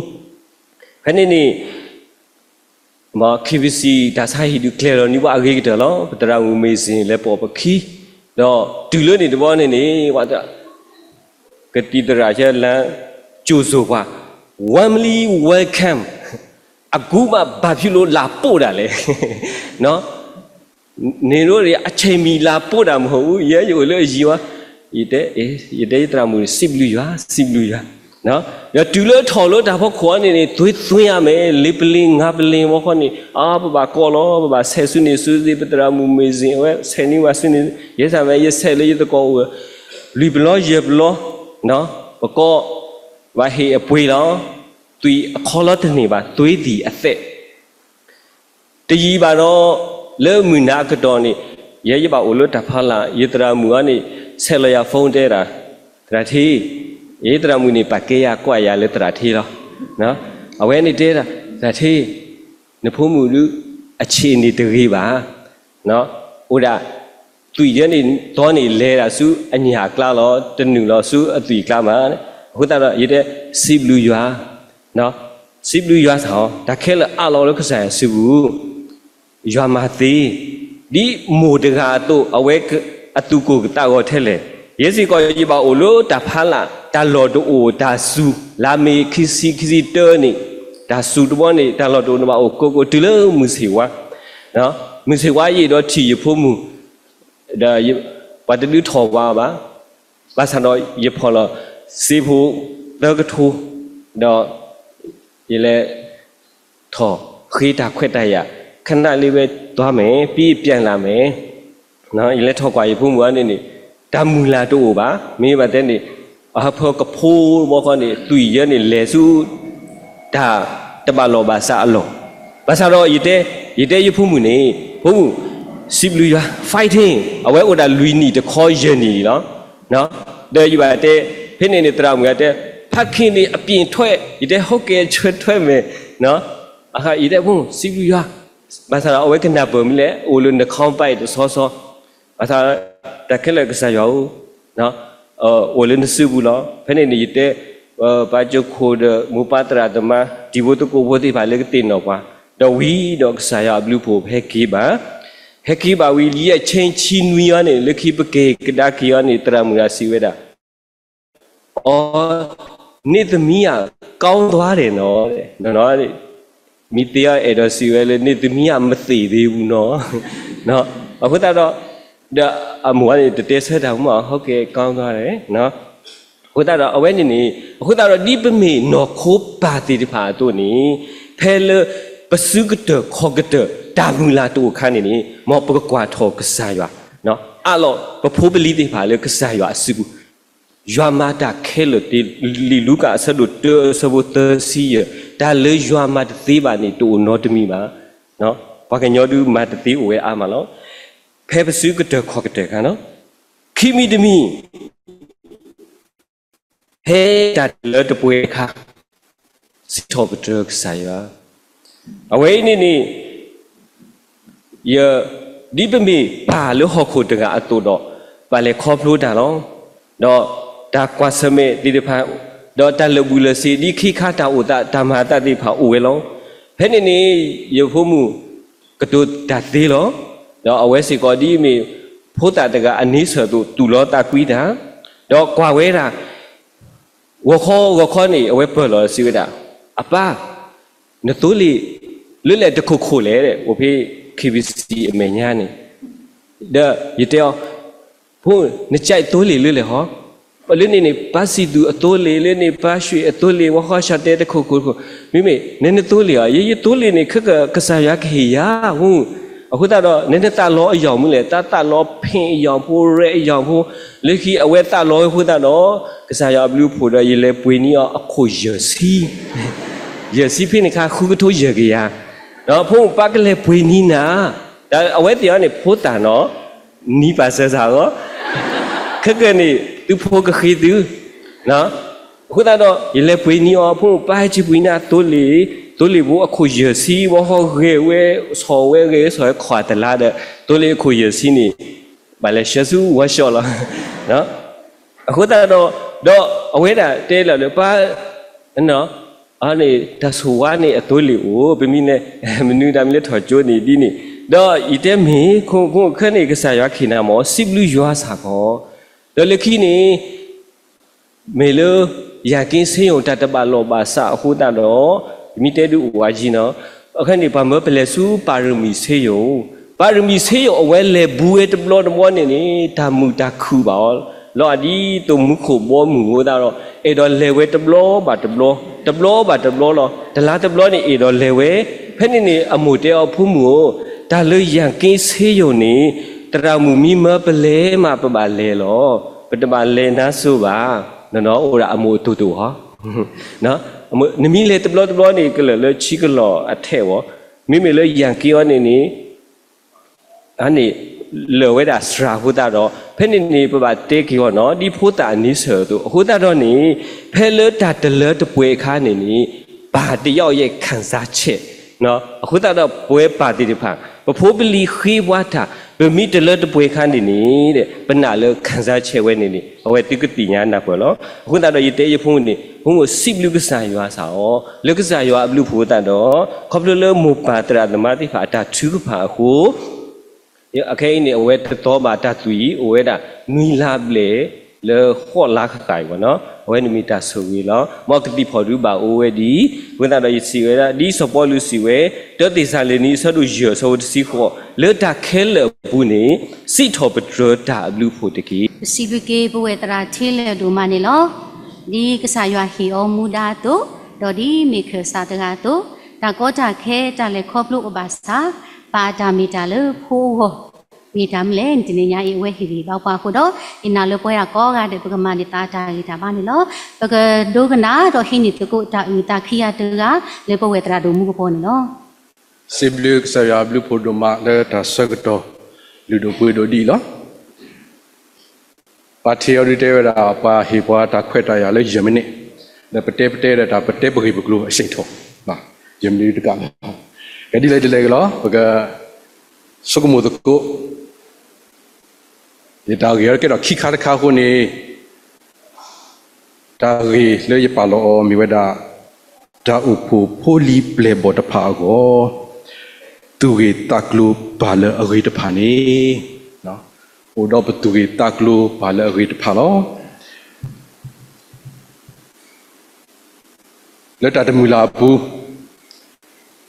ဖဲန့ၣ်န့ၣ် KBC တၢ်ဆါဟံၣ်ဒုးကျဲၤလီၤန့ၢ်ပှၤအဂ့ၤကတၢၢ်လီၤ. ပသရၣ်မုၣ်မ့ၢ်စ့ၢ် လဲၤပိာ်ပခံ, ဒီးတုၤလၢန့ၣ်တဘျီန့ၣ်န့ၣ် ပှၤတဲ ကသံၣ်သရၣ်လၢ ကြိုဆိုကွၢ်, warmly welcome, အကူးမး ဘာဖြစ်လို့လာပို့တာလဲ, နီၤ န့ၣ်ဒ်န့ၣ် အဆဲးမံၤလၤပိၢ်တၢ်မဟိၣ်အူ ယဲယအိၣ်လၢအယံၤဝဲ, ယတဲ, ယတဲယသရၣ်မုၣ်န့ၣ် စံးဘျုးယွၤ, စံးဘျုးယွၤ, ဒီးတုၤလၢထီၣ်လၢတၢ်ဖီခိၣ်အံၤန့ၣ်န့ၣ် သွ့သွ့အါမဲာ် လ့ပလ့ငါပလ့ဝဲဃီန့ၣ် အါ ပဘၣ်ကိးလီၤ ပဘၣ်ဆဲးဆူန့ၣ်ဆူသ့ၣ် ပသရၣ်မုၣ်မ့ၢ်စ့ၢ် အဝဲဆဲးန့ၢ်ဝဲဆူန့ၣ် ယဲစၢ်မ့ၢ် ယဆဲးလၢယသကိးအိၣ် လွံၢ်ပလီယဲၢ်ပလီ, ပကိး, ဘၣ်ဟ့ၣ်အပှ့ၤလီၤ, သွံၣ်အခီလီၤတန့ၢ်ဘၣ် သွ့သံၣ်အသဲး တယံာ်ဘၣ်ဒီး လၢမုၢ်နၤအကတီၢ်န့ၣ် ယဲယဘၣ်အိၣ်လၢတၢ်ဖီလာ် ယသရၣ်မုၣ်အံၤန့ၣ် ဆဲးလီၤယၤ phone တဲဒၣ်, သရၣ်ထံ, ယသရၣ်မုၣ်န့ၣ် ပာ်ကဲယၤကွၢ်ယၤလၢသရၣ်ထံလီၤ. အဝဲန့ၣ်တဲဒၣ် သရၣ်ထံ, နဖိမုၣ်ဒုး အဆံးန့ၣ်တဂ့ၤဘၣ် အိၣ်ဒၣ် သွံၣ်ယဲန့ၣ် တီန့ၣ်လဲၤဒၣ်ဆူအညၣ်အကျါလီၤ တနုာ်လီၤဆူအသွံၣ်အကျါမး, အဃိသတးဒီး ယတဲ စံးဘျုးယွၤ, စံးဘျုးယွၤစ့ၢ်ကီး တၢ်ခဲလၢာ်အးလီၤလၢကစၢ်ယွၤစုပူၤ ယွၤမၤသ့, ဒ်မိၢ်တဂၤအသိး အဝဲအသူၣ်ကိၢ်ကသးဂီၤထဲလဲၣ်, ယဲစ့ၢ်ကီးယဘၣ်အိၣ်လၢတၢ်ဖီလာ် တၢ်လီၢ်တအိၣ်တၢ်စူၤ လါမ့ၤခံဆံခံဆံတၢန့ၣ် တၢ်စူၤတဘီန့ၣ် တၢ်လီၢ်တအိၣ်န့ၣ်ဘၣ်အိၣ်ကိးကိးတုၤလၢမုၢ်ဆ့ၣ်ဝါ, မုၢ်ဆ့ၣ်ဝါယံာ်ဒီးထံၣ်ယဖိမုၣ်, ဒီးပှၤတဒုးထီၣ်ဝါဘၣ်, ဘၣ်ဆၣ်ဒီးယဖီၣ်လီၤစ့ဖိသၢကထိ, ဒီး ယလဲၤထီၣ်ဃ့တၢ်ခွဲးတၢ်ယာ်, ခဏလၢဝဲသွားမယ် ပြီးပြန်လာမယ်, ယလဲၤထီၣ်ကွၢ်ယဖိမုၣ်အံၤန့ၣ်န့ၣ် တၢ်မုၢ်လၢ်တအိၣ်ဘၣ်, မ့ၢ်ဘၣ်တဲန့ၣ် အဟၢဖၢကဖိဘီဃီန့ၣ် သွံၣ်ယဲန့ၣ်လဲၤဆူ တၢ်တဘၣ်လီၢ်ဘၣ်စးအလီၢ်, ဘၣ်ဆၣ်ဒီးယတဲ, ယတဲယဖိမုၣ်န့ၣ် ဖိမုၣ်, စံးဘျုးယွၤ fighting အဝဲအိၣ်ဒၣ်လွံၢ်နံၣ်တခီယဲၢ်နံၣ်လီၤ ဒီးယဘၣ်တဲ, ဖဲန့ၣ်န့ၣ် သရၣ်မုၣ်ဂၤတဲ, ဖးခံန့ၣ်အပျ့ၣ်ထွဲ, ယတဲ ဟုတ်ကဲ့ ဆွဲထွဲမယ်, ယတဲဖိမုၣ် စံးဘျုးယွၤ, ဘၣ်ဆၣ်ဒီးအဝဲကနၢ်ပၢၢ်မနုၤလဲၣ်, အိၣ်လၢနခီပၤတဆီဆီ, ဘၣ်ဆၣ် တၢ်ခဲလၢာ်ကစၢ်ယွၤဧၢ, အိၣ်လၢနစုပူၤလီၤ. ဖဲန့ၣ်န့ၣ်ယတဲ, ပၢ်ကၠိခိၣ်ဒီးမိၢ်ပၢ်သရၣ်သမါ တံၤဖိသကိးဖိသ့ၣ်တဖၣ်လၢကသ့ၣ်နီၣ်ပှၤ, ဒီးဝံၤဒီးကစၢ်ယွၤအဘျုးအဖှိၣ်ဟဲက့ၤဘၣ်, ဟဲက့ၤဘၣ်ဝံၤ လံာ်အဆ့ဆံနွံအံၤန့ၣ် လၢခံပက့ၤကဒါက့ၤအံၤန့ၣ် သရၣ်မုၣ်ဂၤစံးဝဲဒၣ် အီ, န့ၢ်သမံအကီၢ်သွါဒဲးနီၤ, မ့ၢ်သ့အီၤအဲၣ်ဒိးစံးဝဲလၢ န့ၢ်သမံအမသ့ၣ်သ့ဘူးနီၤ, အဃိသတးဒီး, ဒီးအမိၢ်န့ၣ် တတဲဆၢတၢ်မး ဟုတ်ကဲ့ ကောင်းသွားတယ်, အဃိသတးဒီး အဝဲန့ၣ်န့ၣ် အဃိသတးဒီး ဒ်ပမ့ၢ်နီၢ်ခိပၢ်သ့ၣ်တဖၣ်အသိးန့ၣ်, ဖဲလၢပစုကတၢၢ်ခီၣ်ကတၢၢ် တၢ်မုၢ်လၢ်တအိၣ်အခါန့ၣ်န့ၣ် မ်ပကကွၢ်ထီၣ်ကစၢ်ယွၤ, အးလီၤပဖိပလံၤသ့ၣ်တဖၣ်လၢကစၢ်ယွၤအစုပူၤ ယွၤမၤတၢ်ခဲလၢာ်သ့, လံာ်လူၤကၣ်အဆၢဒိၣ်တၢအဆၢဖိသၢဆံယဲၢ်, တၢ်လၢယွၤမၤတသ့ဘၣ်န့ၣ် တအိၣ်နီတမံၤဘၣ်. ပှၤကညီဒုးမၤတသ့အိၣ်ဝဲအါမးလီၤ. ဖဲပစုကတၢၢ်ခီၣ်ကတၢၢ်အခါနီၤ, ခံမံၤတမံၤ ဖဲတၢ်တလၢတပှဲၤအခါ, စံးထီၣ်ပတြၢၤကစၢ်ယွၤ, အဝဲအံၤန့ၣ်န့ၣ် ယ, ဒ်ပမ့ၢ်ပၢ်လၢဟီၣ်ခိၣ်တဂၤအသိးဒီး, ပဘၣ်လဲၤခီဖျိတၢ်လီၤ. ဒီးတၢ်ကွၢ်ဆၢၣ်မဲာ်သ့ၣ်တဖၣ်, ဒီးတၢ်လၢာ်ဘူၣ်လၢာ်စ့ၤ ဒ်ခ့ခါတၢ်အိၣ်သး တၢ်မၤအသးသ့ၣ်တဖၣ်အိၣ်ဝဲလီၤ. ဖဲန့ၣ်န့ၣ် ယဖိမုၣ်ကတိၤတၢ်သ့လီၤ. ဒီးအဝဲစ့ၢ်ကီးဒ်အမ့ၢ်ဖိသၣ်တဂၤအန့ဆၢၣ်အသိး တူၢ်လိာ်သးကွံတၢ်, ဒီးကွၢ်ဝဲဒၣ် ဂီၤခီဂီၤခီန့ၣ် အဝဲပၢၢ်လီၤစံးဝဲဒၣ်, အပၢ်, နသိလ့ၣ်လၢလဲၣ်တခိၣ်ခိၣ်လဲၣ်, အိၣ်ဖဲ KBC အမဲာ်ညါန့ၣ်, ဒီးယတဲအီၤ, ဖိ, နကြိုက်သိလ့ၣ်လၢလဲၣ်ဟီ, လၢန့ၣ်န့ၣ် ပၢ်စံၣ်သူၣ်အသိလ့ၣ်, လၢန့ၣ် ပၢ်ရွှ့ၣ်အသိလ့ၣ်, ဝါဃီဆၢတဲတခိၣ်ခိၣ်တခိၣ်, မ့မ့ၢ် နနသိလ့ၣ်ဧါ, ယဲယသိလ့ၣ်န့ၣ် ခဲကစၢ်ယွၤကဟ့ၣ်ယၤ, အဃိသတးဒီး နနသးလီအယီၢ်မနုၤလဲၣ်, သးသးလီဖ့ၣ်အယီၢ်ဖိ, ရဲၣ်အယီၢ်ဖိ, လၢခံအဝဲသးလီအဃိသတးဒီး ကစၢ်ယွၤအဘျုးအဖှိၣ်ဒီး ယလဲၤပှ့ၤန့ၢ်အီၤအခိၣ်ယဲၢ်ဆံ, ယဲၢ်ဆံဖဲန့ၣ်အခါ ဃုကထိယဲၢ်ကယၤ, ဒီးဖိမုၣ်ပၢ်ကလဲၤပှ့ၤန့ၢ်နၤ, ဒီးအဝဲသ့ၣ်အံၤန့ၣ် ဖိသၣ်နီၤ, နံၤပာ်စၢၤစ့ၢ်ကီး, ခဲကနံၣ်န့ၣ် သုဖိကဃ့သု အဃိသတးဒီး ယလဲၤပှ့ၤန့ၢ်အီၤ ဖိမုၣ်ပၢ်ဟဲဆံပှ့ၤန့ၢ်အသိလ့ၣ်, သိလ့ၣ်ဖိအခိၣ်ယဲၢ်ဆံ, ဝဲဟီဂဲၤဝဲ, ဆီၣ်ဝဲဂဲၤဆီၣ်ဝဲ ခွါတလါဒီး သိလ့ၣ်အခိၣ်ယဲၢ်ဆံန့ၣ် ဘၣ်လဲၤဆှၢဆူ workshop လီၤ. အဃိသတးဒီး ဒီးအဝဲဒၣ်တဲလီၤလၢပၢ် န့ၣ် တၢ်ဆိၣ်ဝါန့ၣ်အသိလ့ၣ်အိၣ်, ပမ့ၢ်လဲၤ မနုၤတၢ်မ့ၢ်လဲၤထီၣ်ကၠိန့ၣ်ဒ်န့ၣ်, ဒီးယတဲမ့ၢ် ခိၣ်ခိၣ်ခဲန့ၣ် ကစၢ်ယွၤကဟ့ၣ်နၤမ့ၢ် စံးဘျုးယွၤစ့ၢ်ကီး, ဒီးလၢခံန့ၣ် မ့ၢ်လၢ ရန်ကင်းဆေးရုံ တၢ်တဘၣ်လီၢ်ဘၣ်စးအဃိသတးဒီး မ့ၢ်တဲဒုးအိၣ်ဝဲယံၤနီၤ, အခဲန့ၣ် ပှၤမၢပလဲၤဆူ ပါရမီဆေးရုံ, ပ ပၤရမံၤဆ့ယိၣ် အဝဲလဲၤဘူးဝဲတဘျီတဘျီန့ၣ်န့ၣ် တၢ်မုာ်တၢ်ခုၣ်ဘၣ်အီၤလီၤ. ဒ်သိးမူခိၣ်ဘီမုၢ်အဃိသတးဒီး အဲၣ်ဒိးလဲၤဝဲတဘျီဘၣ်တဘျီ, တဘျီဘၣ်တဘျီလီၤ. တလါတဘျီန့ၣ် အဲၣ်ဒိးလဲၤဝဲ. ဖဲန့ၣ်န့ၣ် အမိၢ်တဲအီၤ ဖိမုၣ်ဧၢ, တၢ်လၢယၣ်က့ဆ့ယိၣ်န့ၣ် သရၣ်မုၣ်မံမၢပလဲၤမး ပဘၣ်လဲၤလီၤ. ပတဘၣ်လဲၤနါစိၤဘၣ်. နီၢ်နီၢ်အိၣ်ဒၣ်အမိၢ်အတိၢ်တိၢ်ဟီ နမ့ၢ်လဲၤတဘျီတဘျီန့ၣ် ကလၢာ်လၢဆံကလီၢ်အထဲအံၤ, မ့မ့ၢ်လၢယၣ်က့အီၤန့ၣ်န့ၣ် အန့ၣ် လၢာ်ဝဲဒၣ်စှၤအဃိသတးဒီး ဖဲန့ၣ်န့ၣ် ပဘၣ်တဲက့ၤအီၤနီၤ ဒ်ဖိသၣ်အန့ဆၢၣ်အသိး အဃိသတးဒီးန့ၣ် ဖဲလၢတၢ်တလၢတပှဲၤအခါန့ၣ်န့ၣ် ပၢ်တယောက်ရဲ့ခံစားချက် အဃိသတးဒီး ပဝဲပၢ်သ့ၣ်တဖၣ် ပဖိပလံၤဃ့ပှၤတၢ် ပမ့ၢ်တလၢတပှဲၤအခါန့ၣ်န့ၣ် ပနာ်လၢ ခံစားချက် ဝဲန့ၣ်န့ၣ် အဝဲသုကသ့ၣ်ညါနၢ်ပၢၢ်လီၤ. အဃိသတးဒီး ယတဲယဖိမုၣ်န့ၣ် ဖိမုၣ်စံးဘျုးကစၢ်ယွၤစ့ၢ်အီၤ လၢကစၢ်ယွၤအဘျုးအဖှိၣ်အဃိသတးဒီး ခီဖျိလၢမိၢ်ပၢ်သရၣ်သမါသ့ၣ်တဖၣ်အတၢ်ထုကဖၣ်အဃိ အခဲအံၤန့ၣ် အဝဲတသီဘၣ်တၢ်သွံၣ်အံၤ အိၣ်ဝဲဒၣ်နွံလါဘျဲၣ်လၢဃိးလါဃၣ်ဃၣ်အံၤဘၣ်နီၤ အဝဲန့ၣ်မ့ၢ်တၢ်ဆိၣ်ဂ့ၤလီၤ. မ်ကသံၣ်ဖီၣ်ဒုးဘၣ်အိၣ်ဝဲဒ်အံၤ အဃိသတးဒီးယစံးဝဲဒၣ် ဒ်စီၤပီလူးစံးဝဲ တၢသ့းစၤလနံ အဆၢဒိၣ်ယဲၢ် အဆၢဖိတဆံဃိး လၢတၢ်ခဲလၢာ်အပူၤန့ၣ် စံးထီၣ်ပတြၢၤတၢ်အဘျုးအဖှိၣ်တက့ၢ်. ပစံးဘျုးက့ၤပဝဲၢ်သရၣ်ထဲလဲၣ်ဒိၣ်မးန့ၣ်လီၤ. ဒ်ကစၢ်ယွၤဟ့ၣ်အီၤမူဒါအသိး, ဒီးဒ်မ့ၢ်ခၢၣ်စးတဂၤအသိး, တၢ်ကီတၢ်ခဲတၢ်လဲၤခီဖျိအဘၣ်ဆၣ်, ပာ်အတၢ်မ့ၢ်တၢ်လၢဖိအဂီၢ်, မ့ၢ်တၢ်မနုၤလဲၣ်န့ၣ် တနံၤညါအံၤအဝဲဟ့ၣ်ဂံၢ်ဘါပှၤအဃိဒီး, ယနာ်လၢပဝဲဒၣ်ကိးဂၤဒဲး ပကမၤန့ၢ်သးတၢ်ဂံၢ်တၢ်ဘါန့ၣ်လီၤ. ပကဒိကနၣ်ဒီးဟံးန့ၢ်သကိးတၢ်အုၣ်သးခံဂၤတဂၤ လၢပဝဲၢ်သရၣ်ဒိၣ်မူကပီၤန့ၣ်လီၤ. စံးဘျုးကစၢ်ယွၤအဘျုးအဖှိၣ်ဒိၣ်မးလၢတၢ်ဆၢကတီၢ်လုၢ်ဒိၣ်ပှ့ၤဒိၣ်ဒ်အံၤလီၤ. ပှၤထံၣ်အီၤဒုးတဲဝဲဒၣ် ပှၤဟ့ၣ်ပှၤတၢ်ခွဲးတၢ်ယာ်လၢယဲၢ်မံးနံး, ဒီးပတဲပတဲဒီးတၢ်ပတဲပဂ့ၢ်ပကျိၤအဆ့ၣ်ထီၣ်, ယဲၢ်မံးနံးတကးလီၤ. ကဲဒ်လဲၣ်ဒ်လဲၣ်ကလီၤ ပကဆိကမိၣ်သကိး, ယတၢ်ဂ့ၢ်အံၤကဲထီၣ်ခံခါတခါအဃိန့ၣ် တၢ်ဂ့ၢ်လၢယပာ်လီၤအီၤမ့ၢ်ဝဲဒၣ် တၢ်အိၣ်ဖှိၣ်ဖိလံၤပျဲၢ်ဘီၣ်တဖၣ်အဂီၢ် သူၣ်ဂ့ၢ်သးကျိၤပၢ်လၢအဂ့ၤတဖၣ်န့ၣ်, အိၣ်ဒီးပသူၣ်ဂ့ၢ်သးကျိၤပၢ်လၢအဂ့ၤတဖၣ်လီၤ. လၢတၢ်တမုာ်လၢ်အပူၤ,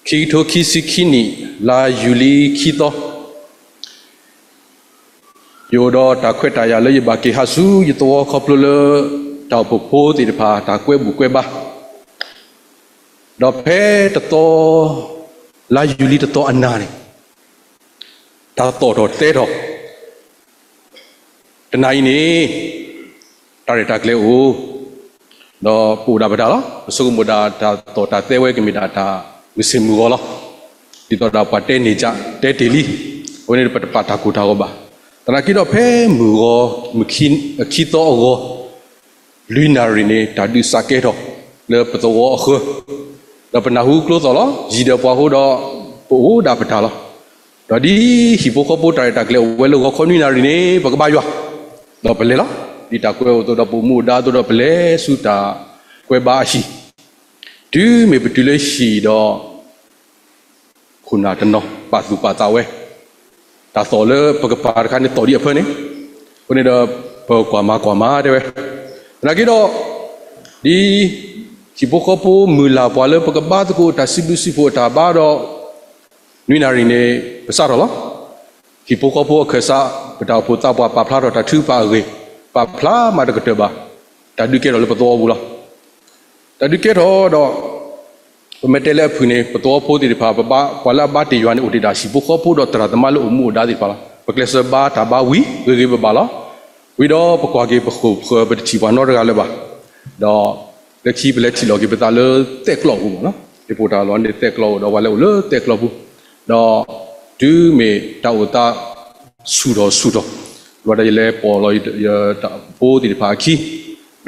ခံကထိခံဆံခံနံၣ် လါယူၤလံခံသီ ယအိၣ်ဒီးတၢ်ခွဲးတၢ်ယာ်လၢယဘၣ်က့ၤဟးဆူယသဝီခီဖျိလၢ တၢ်အိၣ်ဖှိၣ်ဖိသ့ၣ်တဖၣ် တၢ်ကွဲဘူၣ်ကွဲဘါ, ဒီးဖဲတသီ, လါယူၤလံတသီအနၤန့ၣ် တၢ်သီၣ်ထီၣ်တဲထီၣ် တနၤအံၤန့ၣ် တၢ်ရဲၣ်တၢ်ကျဲၤအိၣ်, ဒီးပအိၣ်ဒၣ်ပတၢ်လီၤ. ပဆိကမိၣ်ဒၣ်တၢ်သီၣ်တၢ်သဲဝဲကမ့ၢ်ဒၣ်တၢ်မုာ်ဆ့ၣ်မုာ်ဂီၤလီၤ. ဒ်သိးဒီးပှၤတဲန့ၢ်က တဲတ့ၢ်လံ, အဝဲန့ၣ်ပတပာ်တၢ်ကိၢ်တၢ်ဂီၤဘၣ်. သနာ်က့ဒီးဖဲမုၢ်ဂီၤ, မုၢ်ခံသီအဂီၤ လွံၢ်နၣ်ရံၣ်န့ၣ် တၢ်ဒုးစးကဲထီၣ်လၢပသဝီအဃၢၤ, ဒီးပနၢ်ဟူကျိသီၣ်လီၤ. ယံၤဒီးပှၤအဃိဒီး ပအိၣ်ဒၣ်ပတၢ်လီၤ. ဒီးဒ်ဟံၣ်ဖိဃီဖိတၢ်ရဲၣ်တၢ်ကျဲၤအိၣ်ဝဲလၢဂီၤခီနွံနၣ်ရံၣ်န့ၣ် ပကဘါယွၤ, ဒီးပလဲၤလီၤ. ဒ်တၢ်ကွဲးအိၣ်အသိးဒီး ပအိၣ်မူအဒါအသိးဒီး ပလဲၤဆူတၢ်ကွဲးဘါအဟံၣ်, တုၤမ့ၢ်ပတုၤလၢဟံၣ်ဒီး ခိၣ်နၢ်တနီၤပာ်သူၣ်ပာ်သးဝဲ, တၢ်သီၣ်လၢပကပၤတခါန့ၣ်သီၣ်ဒ်အဖၢန့ၣ်, အဃိန့ၣ်ဒီး ပကွၢ်မၤကွၢ်မၤတဲဝဲ, သနာ်က့ဒီး ဒ်ဟံၣ်ဖိဃီဖိမုၢ်လၢ်ပှၤလၢပကဘါသကိးတၢ်စံးဘျုးစံးဖှိၣ်အတၢ်ဘါဒီး နွံနၣ်ရံၣ်န့ၣ် ပစးထီၣ်လီၤ. ဟံၣ်ဖိဃီဖိအခၢၣ်စး ပတၢ်အိၣ်ဖှိၣ်သးပှၢ်ပာ်ဖျါထီၣ်တၢ်ထုကဖၣ်အဂ့ၢ်, ပာ်ဖျါမးတကတၢၢ်ဘၣ်, တၢ်ဒုးကဲထီၣ်လၢပသဝီပူၤလီၤ. တၢ်ဒုးကဲထီၣ်ဒီး ပမ့ၢ်တဲလၢအဖုၣ်န့ၣ် ပသဝီဖိသ့ၣ်တဖၣ် ပဘါ ပှၤလၢအဘါတ့ၢ်ယွၤန့ၣ် အိၣ်တ့ၢ်ဒၣ်ဟံၣ်ဖိဃီဖိဒီးသရၣ်သမါလၢအိၣ်မူအိၣ်ဒါသ့ၣ်တဖၣ်လီၤ. ပကျဲးစၢးဘါတၢ်ဘါဝံၤ ဂ့ၤဂ့ၤဘၣ်ဘၣ်လီၤ. ဝံၤဒီးပကွၢ်က့ၤပဃိၣ်ပဃၢၤ ပတထံၣ်ပှၤနီတဂၤလၢၤဘၣ်. ဒီးလၢခံပလဲၤထံၣ်လီၤက့ၤပသးလၢသဲးကျီၢ်ပူၤမ့ၢ်နီၤ, လၢပအိၣ်တၢ်လီၢ်န့ၣ်သဲးကျီၢ်အိၣ်ဒီးပှၤလဲၤအိၣ်လၢသဲးကျီၢ်ပူၤ, ဒီးတုၤမ့ၢ်တၢ်အိၣ်သးဆူၣ်ထီၣ်ဆူၣ်ထီၣ်, ဒီးယလဲၤပိာ်လီၤယဖိသ့ၣ်တဖၣ်အခံ ဒီး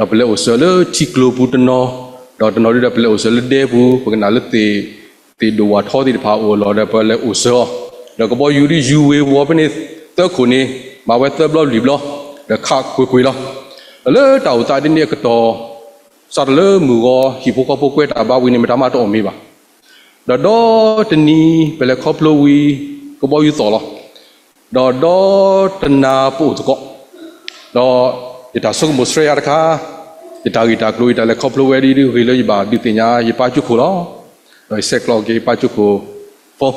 ပလဲၤအိၣ်စၢၤလၢထံကျိပူၤတနီၤ, ဒီးတနီၤဒုဒီးပလဲၤအိၣ်စၢၤလၢဒဲပူၤ, ပကနၣ်လၢသ့ၣ် သ့ၣ်ဒိၣ်ဝၣ်ထီသ့ၣ်တဖၣ်အိၣ်အလီၢ်ဒီးပလဲၤအိၣ်စၢၤအီၤ, ဒီးကဘီယူၤဒ်ယူၤဝ့ၤဝီၤဖဲန့ၣ်သၢခိၣ်န့ၣ် မၤဝဲသၢဘျီလွံၢ်ဘျီ, ဒီးခးကွ့ၢ်ကွ့ၢ်လီၤ. ဒီးလၢတၢ်အိၣ်သးဒ်န့ၣ်အကတီၢ် စးထီၣ်လၢမုၢ်ဂီၤ ဟံၣ်ဖိဃီဖိကွဲတၢ်ဘါဝံၤန့ၣ် မတၤမးတအိၣ်မ့ၢ်ဘၣ်. ဒီးဒီတနံၤပလဲၤခီဖျိဝံၤ ကဘီယူၤသီၣ်လီၤ. ဒီးဒီတနၤပအိၣ်သကိး, ဒီးယတၢ်ဆိကမိၣ်ဆှၢယၤတခါ, ယတၢ်ဂ့ၢ်တၢ်ကျိၤ ယတၢ်လဲၤခီဖျိဝဲဒ်ဒ်ဂ့ၤလၢယဘၣ်ဒုးသ့ၣ်ညါယပၢ်ကၠိခိၣ်လီၤ. ဒီးယဆဲးကျိးက့ၤယပၢ်ကၠိခိၣ်ဖိ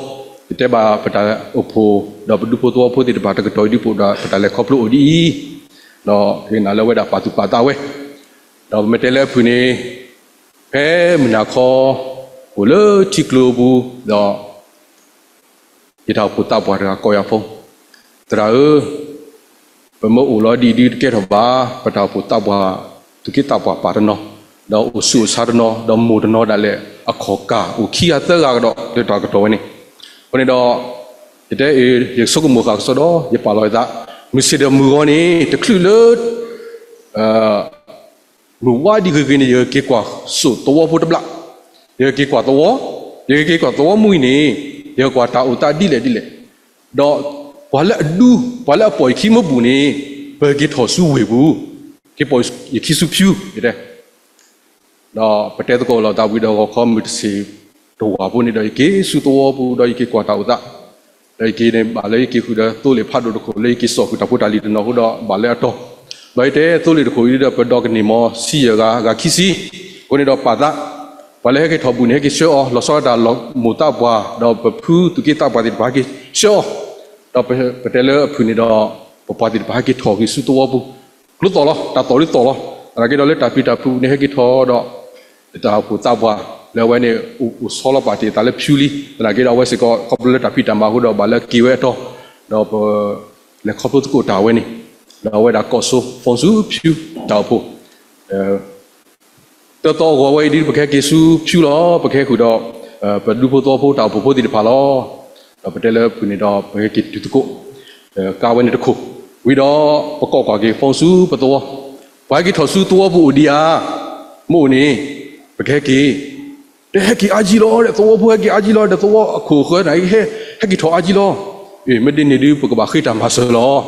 ယတဲဘၣ်ပတၢ်အိၣ်ဖှိၣ် ဒီးပဒူဖိသဝီဖိသ့ၣ်တဖၣ်တကတီၢ်အံၤဒ်ပအိၣ်ဒီး ပတၢ်လဲၤခီဖျိအိၣ်ဒ်အံၤ, ဒီးယနာ်လၢအဝဲဒၣ်ပာ်သူၣ်ပာ်သးဝဲ, ဒီးပမ့ၢ်တဲလၢအဖုၣ်န့ၣ် ဖဲမုၢ်နၤခီ အိၣ်လၢထံကျိပူၤ, ဒီး ယတၢ်အိၣ်ဖှိၣ်သးပှၢ်တဂၤကိးယၤဖိ, သရၣ်ဧၢ, ပမ့ၢ်အိၣ်လီၤဒ်အံၤဒုတကဲထီၣ်ဘၣ်, ပတၢ်အိၣ်ဖှိၣ်သးပှၢ် သူၣ်က့သးပှၢ်ပာ်တနီၤ, ဒီးအိၣ်ဆူၣ်အိၣ်ဆါတနီၤ, ဒီးမိၢ်တနီၤဒၣ်လဲာ် အခီၣ်ကၢ်အိၣ်ခံဂၤသၢဂၤကဒီး လၢတၢ်ကတီၢ်ဝဲန့ၣ်, အဃိန့ၣ်ဒီး ယတဲအၢ ယဆိကမိၣ်ဃာ်ကစီဒီး ယပာ်လီၤယသး, မုၢ်ဆ့ၣ်ဒီးမုၢ်ဂီၤန့ၣ် တချုးလၢ မုၢ်ဝါဒံးဂ့ၤဂ့ၤန့ၣ် ယက့ၤကွၢ်စိာ်သဝီဖိတဘျီ, ယက့ၤကွၢ်သဝီ, ယက့ၤကွၢ်သဝီမုၢ်အံၤန့ၣ် ယကကွၢ်တၢ်အိၣ်သးဒ်လဲၣ်ဒ်လဲၣ်, ဒီးပှၤလၢအဒူ ပှၤလၢအပိာ်ယခံမ့ၢ်ဘူၣ်န့ၣ် ပက့ၤထီၣ်ဆူဝ့ၢ်ပူၤ, က့ၤပိာ်ယခံဆူဖၠူ, ယတဲ ဒီးပတဲသကိးလီၤသးဝံၤဒီး ဂီၤခီမုၢ်တဆ့ၣ်တဝၢ်ဖိန့ၣ်ဒီး ယက့ၤဆူသဝီပူၤ ဒီးယက့ၤကွၢ်တၢ်အိၣ်သး, ဒီးယက့ၤန့ၣ် ဘၣ်လၢယက့ၤဃုာ်ဒီးသိလ့ၣ်ဖးဒိၣ်တခိၣ် လၢယက့ၤစိာ်ဃုာ်တၢ်ဖိတၢ်လံၤတနီၤအဃိဒီး ဘၣ်လၢအတီၢ်, ဒီးယတဲသိလ့ၣ်တခိၣ်အံၤဒီး ပဒီကန့ၢ်မ့ၢ်ဆံယဲၢ်ဂၤ ဂၤခံဆံ, အဃိန့ၣ်ဒီးပာ်သး, ပှၤလၢဟဲက့ၤထီၣ်ဘူၣ်န့ၣ် ဟဲက့ၤဆှၢအီၤ, လီၤဆီဒၣ်တၢ်လီၤမိၢ်သးပှၢ် ဒီးပဖုသူၣ်က့သးပှၢ်သ့ၣ်တဖၣ်ဟဲက့ၤဆှၢအီၤ, ဒီးပတဲလၢအဖုၣ်န့ၣ်ဒီး ပပှၤသ့ၣ်တဖၣ်ဟဲက့ၤထီၣ်က့ၤဆူသဝီပူၤ, ကျိသီၣ်လီၤ, တၢ်သီၣ်လံသီၣ်လီၤ, သနာ်က့ဒီးလၢတၢ်ပျံၤတၢ်ဖုးပူၤန့ၣ် ဟဲက့ၤထီၣ်ဒီး တၢ်အိၣ်ဖှိၣ်သးပှၢ်လၢအဝဲန့ၣ် အိၣ်ဆီလီၤပာ်တ့ၢ်အသးလၢဖၠူလံ, သနာ်က့ဒီးအဝဲစ့ၢ်ကီး ခီဖျိလၢတၢ်ဖံးတၢ်မၤအဃိဒီး ဘၣ်လၢက့ၤဝဲအတီၢ်, ဒီးပလဲၤခီဖျိသကိးတၢ်ဝဲန့ၣ်, ဒီးအဝဲဒၣ်ကိးစိ phone ဆူဖၠူတၢ်အိၣ်ဖှိၣ် တၢသီအဂီၤဝဲအံၤဒ် ပကဟဲက့ၤဆူဖၠူလီၤ, ပကဟဲဃုာ်ဒီး ပဒူဖိသဝီဖိတၢ်အိၣ်ဖှိၣ်ဖိသ့ၣ်တဖၣ်လီၤ. ဒီးပတဲလၢအဖုၣ်န့ၣ်ဒီး ပဟဲက့ၤတုၤသကိး ကါဝဲန့ၣ်တခိၣ်, ဝံၤဒီး ပကိးကွၢ်က့ၤ phone ဆူပသဝီ, ပှၤဟဲက့ၤထီၣ်ဆူသဝီပူၤအိၣ်ဒံးဧါ, မ့ၢ်အိၣ်န့ၣ် ပကဟဲက့ၤ တဟဲက့ၤအါကံလီၤဒီး သဝီဖိဟဲက့ၤအါကံလီၤဒီး သဝီအခိၣ်အဃၢၤန့ၣ် ဟဲက့ၤထီၣ်အါကံလီၤ, မ့ၢ်ဒ်န့ၣ်ဒုး ပကဘၣ်ဃ့တၢ်မၤစၢၤလီၤ.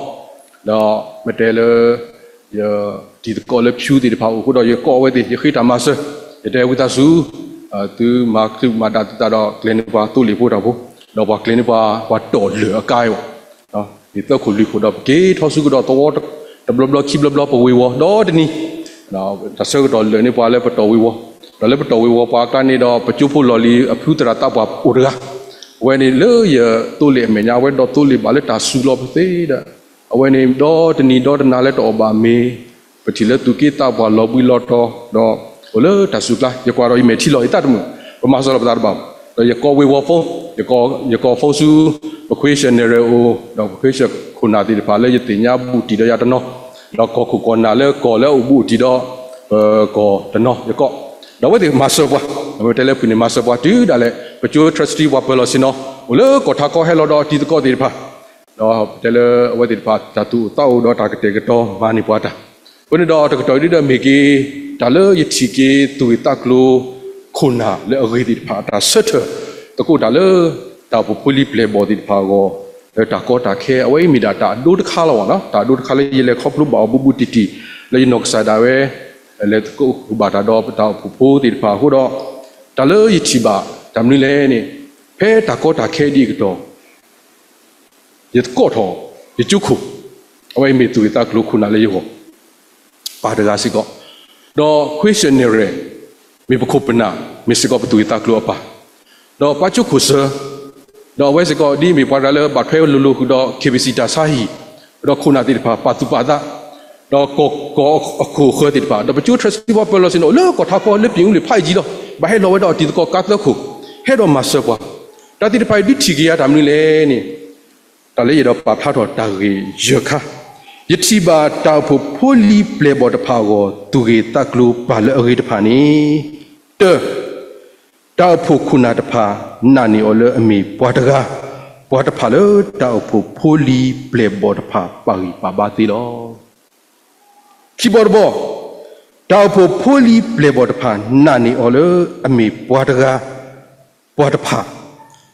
ဒီးမ့ၢ်တဲလၢ ယတံၤသကိးလၢဖၠူသ့ၣ်တဖၣ်အိၣ်အဃိဒီး ယကိးအဝဲသ့ၣ် ယဃ့တၢ်မၤစၢၤ, ယတဲဝံသးစူၤ, သုမၤချုးမၤဒၣ်သုသးဒီး ကျဲၤန့ၢ်ပှၤသိလ့ၣ်ဖိတၢ်ဖိ, ဒီးပှၤကျဲၤန့ၢ်ပှၤ ပှၤတီၢ်လၢၢ်အကါအံၤ, မ့ၢ်သၢခိၣ်လွံၢ်ခိၣ်ဒီး ပက့ၤထီၣ်ဆူကဒီးသဝီ တဘျီဘျီခံဘျီဘျီ ပဝ့ၤဝီၤဒီတနံၤ, တၢ်ဆၢကတီၢ်လၢာ်န့ၢ်ပှၤလၢပတီၢ်ဝ့ၤဝီၤ, ဒီးလၢပတီၢ်ဝ့ၤဝီၤပှၤအကျါန့ၣ်ဒီး ပကၠိဖိလီၢ်လံၤအဖုသရၣ်သးပှၢ်အိၣ်တဂၤ, အဝဲန့ၣ်လၢယသိလ့ၣ်အမဲာ်ညါ အဝဲဒီးသိလ့ၣ်ဘၣ်လၢတၢ်စူၤလီၤပသ့ဒီး အဝဲန့ၣ်ဒီတနံၤဒီတနၤလၢတအီၣ်ဘၣ်မ့ၤ, ပထံၣ်လၢသူၣ်က့သးပှၢ်လီၤဘှံးလီၤတီၤ ဒီးအိၣ်လၢတၢ်စူၤကျါ, ယကွၢ်ဒီးယမဲာ်ထံလီၤ ယသးတမုာ်, ပမၤစၢၤလီၤပသးတဘၣ်, ဒီးယကိးဝ့ၤဝီၤ phone, ယကိး phone ဆူ ပခွ့ general အိၣ်, ဒီးပခွ့ ခိၣ်နၢ်သ့ၣ်တဖၣ်လၢယသ့ၣ်ညါ ဘူးတံၢ်ဒီးယၤတနီၤ, ဒီးကီၢ်ခိၣ်ကီၢ်နၢ်လၢကီၢ်လၢအအိၣ်ဘူးအိၣ်တံၢ်ဒီး ပကီၢ်တနီၤ ယကိး, ဒီးအဝဲသ့ၣ်မၤစၢၤပှၤ, ဒီးမ့ၢ်တဲလၢဖုၣ်န့ၣ် မၤစၢၤပှၤတုၤဒၣ်လဲာ် ပကၠိ trustee ပှၤပၢၤလီၢ်ဆ့ၣ်နီၤ အိၣ်လၢကီၢ်ထးခီဟဲလီၤဒီးတံၤသကိးသ့ၣ်တဖၣ်, ဒီးပတဲလၢအဝဲသ့ၣ်တဖၣ် တၢ်သူၣ်အိၣ်သးအိၣ်ဒီးတၢ်ကတဲာ်ကတီၤမၤန့ၢ်ပှၤတၢ်, အဃိန့ၣ်ဒီးတကတီၢ်အံၤဒုဒီးမ့ၢ်က့ၤ တၢ်လၢယထံၣ်က့ၤသူၣ်ဂ့ၢ်သးကျိၤ ခိၣ်နၢ်လၢအဂ့ၤသ့ၣ်တဖၣ် အတၢ်ဆၢထၢၣ်သကိးတၢ်လၢ တၢ်အိၣ်ဖှိၣ်ဖိလံၤပျဲၢ်ဘီၣ်သ့ၣ်တဖၣ်အဂီၢ်, လၢတၢ်ကီတၢ်ခဲ အဝဲအံၤမ့ၢ်ဒၣ်တၢ်အဒိတခါလီၤ, တၢ်အဒိတခါလၢယလဲၤခီဖျိဘၣ်အီၤဘူးဘူးတံၢ်တံၢ် လၢယနီၢ်ကစၢ်ဒၣ်ဝဲ လဲၤသကိးဃုာ်ဘၣ်တၢ်ဒီးပတၢ်အိၣ်ဖှိၣ်ဖိသ့ၣ်တဖၣ်အဃိဒီး တၢ်လၢယထံၣ်ဘၣ်တၢ်မနုၤလဲၣ်န့ၣ်, ဖဲတၢ်ကီတၢ်ခဲဒ်အံၤအကတီၢ် ယသကိးထီၣ် ယကၠိခိၣ်, အဝဲအံၤမ့ၢ်သူၣ်ဂ့ၢ်သးကျိၤခိၣ်နၢ်လၢယဂီၢ် ပၢ်တဂၤစ့ၢ်ကီး, ဒီးခွ့ general မ့ၢ်ပခိၣ်ပနၢ် မ့ၢ်စ့ၢ်ကီးပသူၣ်ဂ့ၢ်သးကျိၤအပၢ်, ဒီးပၢ်ကၠိခိၣ်စၢၤ, ဒီးအဝဲစ့ၢ်ကီးဒ်အမ့ၢ်ပှၤတဂၤလၢဘၣ်ထွဲလိၤလိၤဃုာ်ဒီး KBC တၢ်ဆါဟံၣ်, ဒီးခိၣ်နၢ်သ့ၣ်တဖၣ်ပာ်သူၣ်ပာ်သး, ဒီးကီၢ်ကီၢ်အခိၣ်အဃၢၤသ့ၣ်တဖၣ်, ဒီးပကၠိ trustee ပှၤပၢၤလီၢ်ဆ့ၣ်နီၤ အိၣ်လၢကီၢ်ထးခီလၢပၠ့ၣ်အူလ့ၣ်ဖးအံၤကံလီၤ, ဘၣ်ဟဲလီၤဝဲဒီးအတံၤသကိးကါသၢခိၣ်, ဟဲဒီးမၤစၢၤပှၤ, တၢ်သ့ၣ်တဖၣ်အံၤဒုးထံၣ်က့ၤယၤတၢ်မနုၤလဲၣ်န့ၣ်, တၢ်လၢယအဲၣ်ဒိးပာ်ဖျါထီၣ်တၢ်ဂ့ၢ်ယဲၢ်ခါ, ယထံၣ်ဘၣ်တၢ်အိၣ်ဖှိၣ်ဖိလံၤပျဲၢ်ဘီၣ်တဖၣ်အဂီၢ် သူၣ်ဂ့ၢ်သးကျိၤပၢ်လၢအဂ့ၤတဖၣ်န့ၣ်, တၢ, တၢ်အိၣ်ဖှိၣ်ခိၣ်နၢ်တဖၣ် နာ်န့ၢ်အီၤလၢအမ့ၢ်ပှၤတဂၤ, ပှၤတဖၣ်လၢတၢ်အိၣ်ဖှိၣ်ဖိလံၤပျဲၢ်ဘီၣ်တဖၣ်ပာ်ဂံၢ်ပာ်ဘါသ့လီၤ. ခံဘီတဘီ, တၢ်အိၣ်ဖှိၣ်ဖိလံၤပျဲၢ်ဘီၣ်တဖၣ် နာ်န့ၢ်အီၤလၢအမ့ၢ်ပှၤတဂၤ, ပှၤတဖၣ်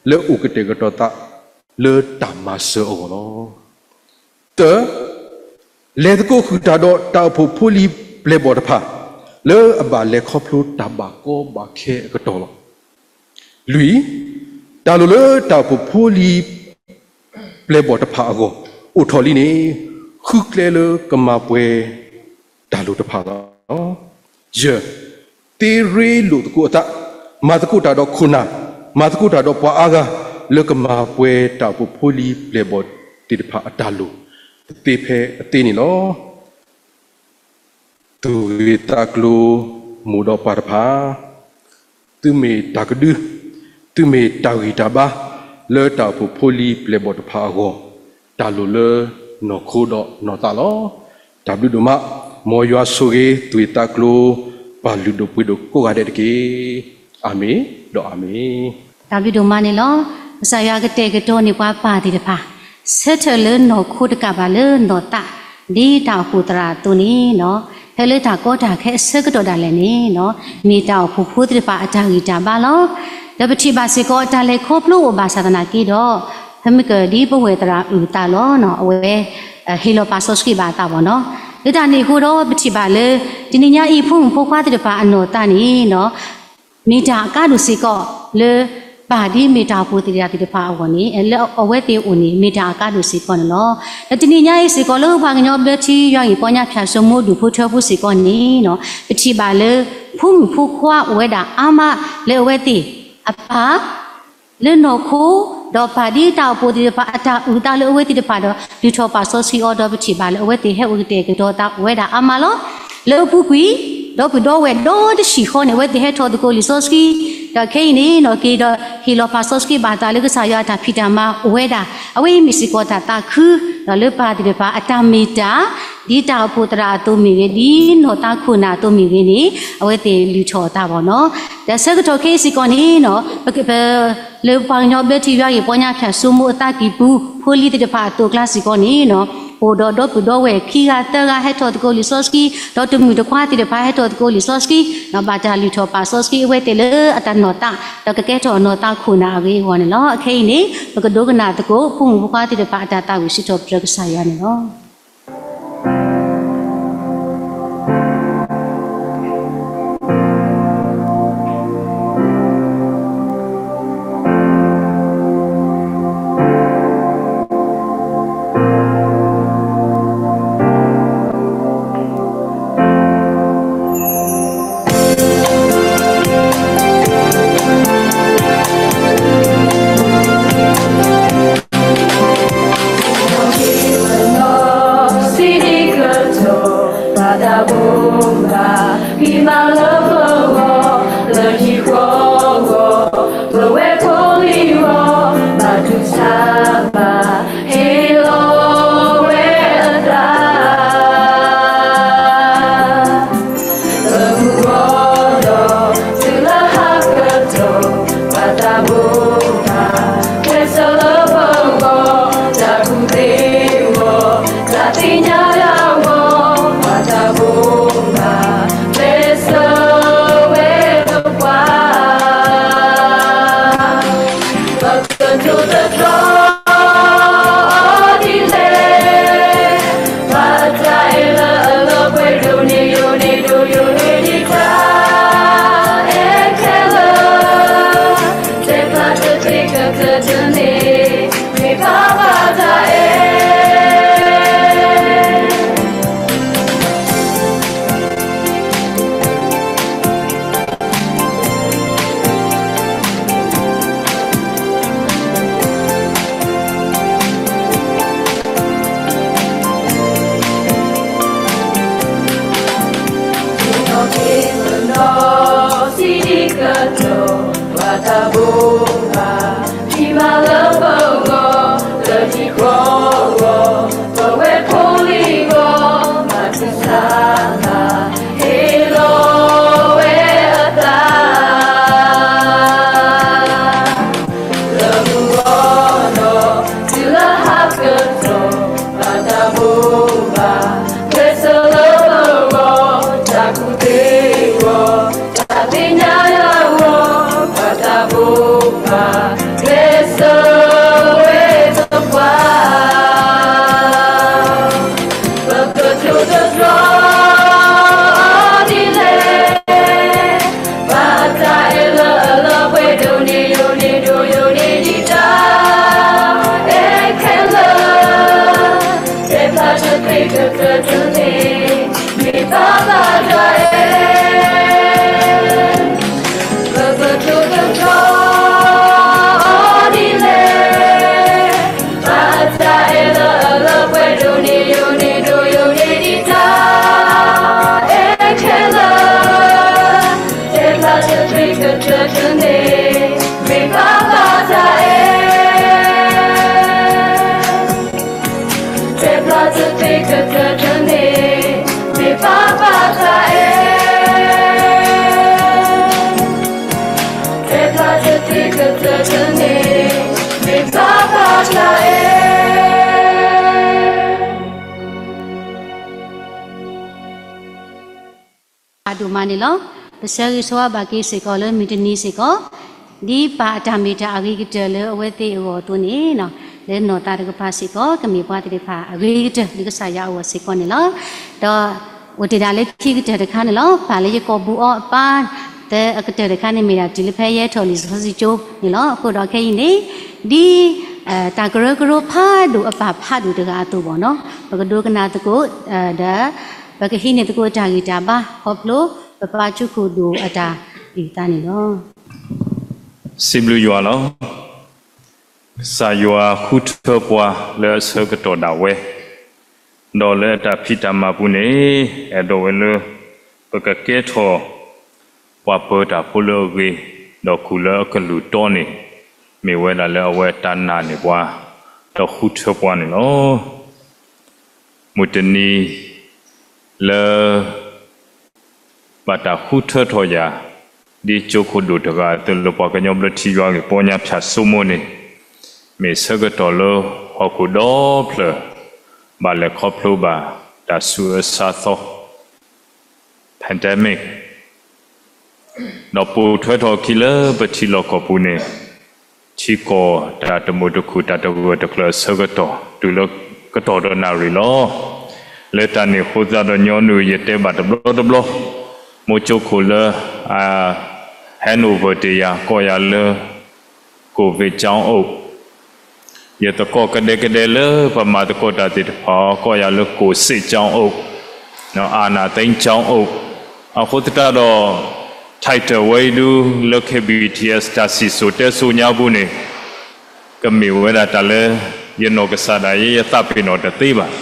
လၢအိၣ်ကတဲာ်ကတီၤသးလၢတၢ်မၤစၢၤအဂီၢ်လီၤ. သၢ, လဲၤသကိးဃုာ်တၢ်ဒီးတၢ်အိၣ်ဖှိၣ်ဖိလံၤပျဲၢ်ဘီၣ်တဖၣ် လၢအဘၣ်လဲၤခီဖျိတၢ်ဘၣ်ကီဘၣ်ခဲအကတီၢ်လီၤ. လွံၢ်, တၢ်လိၣ်လၢတၢ်အိၣ်ဖှိၣ်ဖိလံၤ ပျဲၢ်ဘီၣ်တဖၣ်အဂီၢ် အိၣ်ထီၣ်လံန့ၣ် ဃုကျဲလၢကမၤပှဲၤတၢ်လိၣ်တဖၣ်လီၤ. ယဲၢ်, သ့ရ့လိာ်သကိးအသး, မၤသကိးတၢ်ဒီးခိၣ်နၢ်, မၤသကိးတၢ်ဒီးပှၤအါဂၤ, လၢကမၤပှဲၤတၢ်အိၣ်ဖှိၣ်ဖိလံၤပျဲၢ်ဘီၣ်သ့ၣ်တဖၣ်အတၢ်လိၣ် တသ့ဖဲအသ့န့ၣ်လီၤ. သူၣ်ဂ့ၤသးကျိၤ မိၢ်ဒီးပၢ်တဖၣ်, သုမ့ၢ်တၢ်ကဒု, သုမ့ၢ်တၢ်ဂံၢ်တၢ်ဘါ လၢတၢ်အိၣ်ဖှိၣ်ဖိလံၤပျဲၢ်ဘီၣ်တဖၣ်အဂီၢ်, တၢ်လိၣ်လၢနီၢ်ခိဒီးနီၢ်သးလီၤ. တၢ်ဘျုးဒိၣ်မး, မ်ယွၤဆိၣ်ဂ့ၤသူၣ်ဂ့ၤသးကျိၤ ပှၤလုၢ်ဒိၣ်ပှ့ၤဒိၣ်ကိးဂၤဒဲးတက့ၢ်. အၤမ့ၣ်ဒီးအၤမ့ၣ်. တၢ်ဘျုးဒိၣ်မးန့ၣ်လီၤ. ကစၢ်ယွၤကတဲာ်ကတီၤန့ၢ်ပှၤပၢ်သ့ၣ်တဖၣ် ဆၢထၢၣ်လၢနီၢ်ခိတကးဘၣ်လၢနီၢ်သး ဒ်တၢ်အိၣ်ဖှိၣ်သရၣ်အသိးန့ၣ်, ဖဲလၢတၢ်ကီတၢ်ခဲအဆၢကတီၢ်ဒၣ်လဲာ်န့ၣ်, မ့ၢ်တၢ်အိၣ်ဖှိၣ်ဖိသ့ၣ်တဖၣ်အတၢ်ဂံၢ်တၢ်ဘါလီၤ. ဒီးပထံၣ်ဘၣ်စ့ၢ်ကီးတၢ်လဲၤခီဖျိအိၣ်ဘၣ်ဆၣ်သနာ်က့ဒီး, ဖဲမ့ၢ်ကဒ်ပဝဲၢ်သရၣ်အုၣ်သးလီၤ, အဝဲ ဟ့ၣ်လီၤပာ်စီဆှံဘၣ်အသးဘၣ်န့ၣ်. လၢတၢ်န့ၣ်အဃိဒီးပထံၣ်ဘၣ်လၢ တနံၤညါအံၤဖိမုၣ်ဖိခွါသ့ၣ်တဖၣ်အနီၢ်သးန့ၣ် မ့ၢ်တၢ်အကါဒိၣ်စ့ၢ်ကီးလၢ ပၢ်ဒ်မ့ၢ်တၢ်အိၣ်ဖှိၣ်သရၣ်သ့ၣ်တဖၣ်အဂီၢ်န့ၣ်, လၢအဝဲသ့ၣ်အအိၣ်န့ၣ် မ့ၢ်တၢ်အကါဒိၣ်စ့ၢ်ကီးန့ၣ်လီၤ. ဒီးတနံၤညါအံၤစ့ၢ်ကီးလၢပှၤကညီဘျၢထံယွၤဂ့ၢ်ပီညါဖၠၣ်စိမိဒူၣ်ဖိထၢဖိစ့ၢ်ကီးန့ၣ်, ပထံၣ်ဘၣ်လၢ ဖိမုၣ်ဖိခွါအိၣ်ဝဲဒၣ်အါမးလၢအဝဲသ့ၣ်အပၢ် လၢနီၢ်ခိ, ဒီးပၢ်ဒ်တၢ်အိၣ်ဖှိၣ်သ့ၣ်တဖၣ်အတၢ်အုၣ်သးလၢအဝဲသ့ၣ်တဖၣ်ဒီး လုၢ်ထီၣ်ပာ်စီဆှံအီၤဒီးပထံၣ်ဘၣ်လၢအဝဲသ့ၣ်ဟဲအိၣ်ကတဲာ်ကတီၤသးအိၣ်ဝဲဒၣ်အါမးလီၤ. လၢအပူၤကွံာ်, ဒီပုၢ်ဒီဝဲၢ်ဒီတဆံးဃီန့ၣ် အဝဲသ့ၣ်ဟဲထီၣ်သကိးလံာ်စီဆှံ, ဒီးခဲအံၤန့ၣ် က့ၤဒီးဟ့ၣ်လီၤပာ်စီဆှံဘၣ်သးလၢကစၢ်ယွၤအတၢ်ဖံးတၢ်မၤအိၣ်ဝဲဒၣ်, အဝဲအံၤမ့ၢ်စ့ၢ်ကီးတၢ်သးခု, ဒီးလၢပၢ်သ့ၣ်တဖၣ်အတၢ်မ့ၢ်တၢ်, ဒ်တၢ်အိၣ်ဖှိၣ်သရၣ်အသိးမ့ၢ်ဂ့ၤ, ဒ်နီၢ်သးခိၣ်နၢ်အသိးမ့ၢ်ဂ့ၤန့ၣ်, အဝဲသ့ၣ်လုၢ်ထီၣ်အသးဘၣ်န့ၣ်. ဒီးဆၢကတီၢ်ခဲအံၤစ့ၢ်ကီးန့ၣ် လၢပှၤကညီဘျၢထံယွၤဂ့ၢ်ပီညါဖၠၣ်စိမိအသးကံၢ်ပူၤ ဖိလံၤသ့ၣ်တဖၣ်အသိးအကျါစ့ၢ်ကီးန့ၣ်, အိၣ်ဒီးဒီပုၢ်ဒီဝဲၢ်ခံဂၤသၢဂၤဟဲထီၣ်သကိးလံာ်စီဆှံ, ဒီးတမုၢ်တခွါသ့ၣ်တဖၣ်ဟဲထီၣ်သကိးလံာ်စီဆှံ, ဒီးဘၣ်တၢ်လုၢ်ထီၣ်ပာ်စီဆှံအဝဲသ့ၣ်လၢအတၢ်နီၢ်သး, ဒီးကကဲထီၣ်နီၢ်သးခိၣ်နၢ်အဂ့ၢ်အဂီၢ်န့ၣ်လီၤ. အခဲအံၤန့ၣ် ပကဒိကနၣ်သကိး ဖိမုၣ်ဖိခွါသ့ၣ်တဖၣ်အတၢ်သးဝံၣ်စံးထီၣ်ပတြၢၤကစၢ်ယွၤန့ၣ်လီၤ. ကသ့ၣ်သန့ၣ် မ့ၢ်ဘၣ်ဘၣ်ကျါအဲၣ် အဒိၣ်မးန့ၣ်လီၤ. ပဆၢဂ့ၤဆၢဝါဘၣ်က့ၤစ့ၢ်ကီးလၢမုၢ်တနံၤစ့ၢ်ကီး, ဒ်ပၢ်အတၢ်မ့ၢ်တၢ်အဂ့ၤကတၢၢ်လၢအဝဲသ့ၣ်အဂီၢ်အသိးန့ၣ်, လၢနီၢ်သးတကပၤစ့ၢ်ကီး ကမ့ၢ်ပှၤသ့ၣ်တဖၣ်အဂ့ၤကတၢၢ်လၢကစၢ်ယွၤအဂီၢ်စ့ၢ်ကီးန့ၣ်လီၤ. ဒီးအိၣ်တ့ၢ်ဒၣ်လၢခံကတၢၢ်တခါန့ၣ်လီၤ. ပၢ်လၢယကိာ်ပူၤအီၤအပၢ် သၢအကတၢၢ်တခါန့ၣ် မ့ၢ်ဒၣ်တုၤလၢဖဲယဲထီၣ်လံာ်စီဆှံကၠိန့ၣ်လီၤ. အဃိဒီးခဲအံၤန့ၣ် ဒ် တၢ်ကရၢကရိဖးဒိၣ်အပၢ်ဖးဒိၣ်တဂၤအသိးဘၣ်နီၤ, ပကဒိကနၣ်သကိး ဒီး ပကဟံးန့ၢ်သကိးအတၢ်ဂံၢ်တၢ်ဘါ ခီဖျိ ပပၢ်ကၠိခိၣ်ဒိၣ်အတၢ်အုၣ်သးန့ၣ်လီၤ. စံးဘျုးယွၤလီၤ. ကစၢ်ယွၤဃုထၢပှၤလၢအဆၢကတီၢ်ဒၣ်ဝဲ, ဒီးလၢအတၢ်ဖံးတၢ်မၤပူၤန့ၣ် အဲၣ်ဒိးဝဲလၢ ပကကဲထီၣ် ပှၤပၢၤတၢ်ဖိလၢအဂ့ၤ, ဒီးခူၣ်လၢအကလုၢ်တီန့ၣ် မ့ၢ်ဝဲဒၣ်လၢအဝဲတၢ်နာ်န့ၢ်ပှၤ ဒီးဃုထၢပှၤန့ၣ်လီၤ. မုၢ်တနံၤ လၢ ဘၣ်တၢ်ဃုထၢထီၣ်ယၤ ဒ်ကၠိခိၣ်ဒိၣ်တဂၤအသိးလၢပှၤကညီဘျၢထံယွၤဂ့ၢ်ပီညါဖၠၣ်စိမိၣ်န့ၣ်, မ့ၢ်ဆၢကတီၢ်လၢဟီၣ်ခိၣ်ဒီဖျၢၣ် ဘၣ်လဲၤခီဖျိဘၣ်တၢ်ဆူးအၢဆါသီ pandemic ဒီးပိာ်ထွဲထီၣ်အခံလၢပထံလီၢ်ကီၢ်ပူၤန့ၣ် ထံကီၢ်တၢ်တမုာ်တခုၣ် တၢ်တဂၢၢ်တကျၢၤအဆၢကတီၢ် တုၤလၢကတီၢ်ဒီးနၣ်ရံၣ်လီၤ. လၢတၢ်န့ၣ်အဃိသတးဒီး ညီနုၢ် ယတဲဘၣ်တဘျီတဘျီ, မိၢ်ကၠိခိၣ်လၢ အ hand over တ့ၢ်ယၤ ကိးယၤလၢ ကိုဗစ်ကြောင့်အိပ်, ယသကိးကဒဲကဒဲလၢပမၤသကိးတၢ်သ့ၣ်တဖၣ်အီၤ ကိးယၤလၢ ကိုစစ်ကြောင့်အိပ်, အာဏာသိမ်းကြောင့်အိပ်, အဃိသတးဒီး title ဝဲအံၤဒုးလၢ KBTS တၢ်စံၣ်စိၤတဲစိၤညါပူၤန့ၣ် ကမ့ၢ်ဝဲဒၣ်တၢ်လၢ ယနီၢ်ကစၢ်ဒၣ်ယဲ ယသးပ့ၤနီၣ်တသ့ဘၣ်.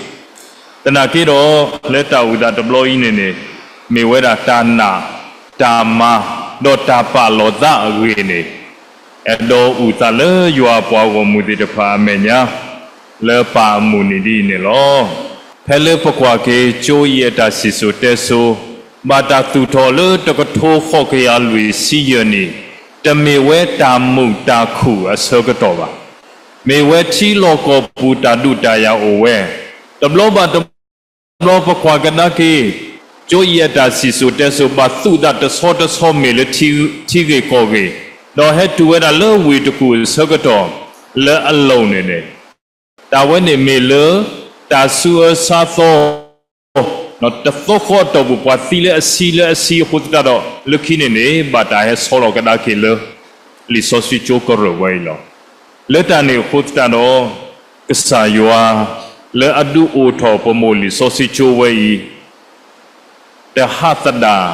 သနာ်က့ဒီး လၢတၢ်အိၣ်သးတဘျီအံၤန့ၣ်န့ၣ် မ့ၢ်ဝဲဒၣ်တၢ်နာ်, တၢ်မၤ, ဒီးတၢ်ပာ်လီၤသးအဂ့ၢ်န့ၣ် အဲၣ်ဒိးအုၣ်သးလၢယွၤအပှၤဂီၢ်မုၢ်သ့ၣ်တဖၣ်အမဲာ်ညါ လၢပၢ်အမုၢ်နံၤဒ်အံၤန့ၣ်လီၤ. ဖဲလၢပကွၢ်က့ၤကၠိအံၤအတၢ်စံၣ်စိၤတဲစိၤ ဘၣ်တၢ်သူၣ်ထီၣ်လၢတကထိဃိးကယၤလွံၢ်ဆံယဲၢ်နံၣ်, တမ့ၢ်ဝဲတၢ်မုာ်တၢ်ခုၣ်အဆၢကတီၢ်ဘၣ်. မ့ၢ်ဝဲထံလီၢ်ကီၢ်ပူၤတၢ်ဒုးတၢ်ယၤအိၣ်ဝဲ, တဘျီဘၣ်တဘျီပကွၢ်ကဒါက့ၤ ကၠိအံၤအတၢ်စံၣ်စိၤတဲစိၤ ဘၣ်သူၣ်သးတဆီတဆီမ့ၢ်လၢထံဂ့ၢ်ကီၢ်ဂ့ၢ်, ဒီးဟဲတုၤဝဲဒၣ်လၢဝ့ၢ်တကူၣ်အဆၢကတီၢ် လၢအလိၤန့ၣ်န့ၣ် တၢ်ဝဲန့ၣ်မ့ၢ်လၢ တၢ်ဆူးအၢဆါသီ တသီဃီအတီၢ်ပူၤ ပှၤသံလၢအဆံလၢအဆံအဃိသတးဒီး လၢခံန့ၣ်န့ၣ် ဘၣ်တၢ်ဟဲဆီလီၤကဒါက့ၤလၢ လံာ်စီဆှံကၠိကရၢၢ်ဝဲအံၤလီၤ. လၢတၢ်န့ၣ်အဃိသတးဒီး ကစၢ်ယွၤ လၢအဒုးအိၣ်ထီၣ်ပမိၢ်လံာ်စီဆှံကၠိဝဲအံၤ တဟးသဒၣ်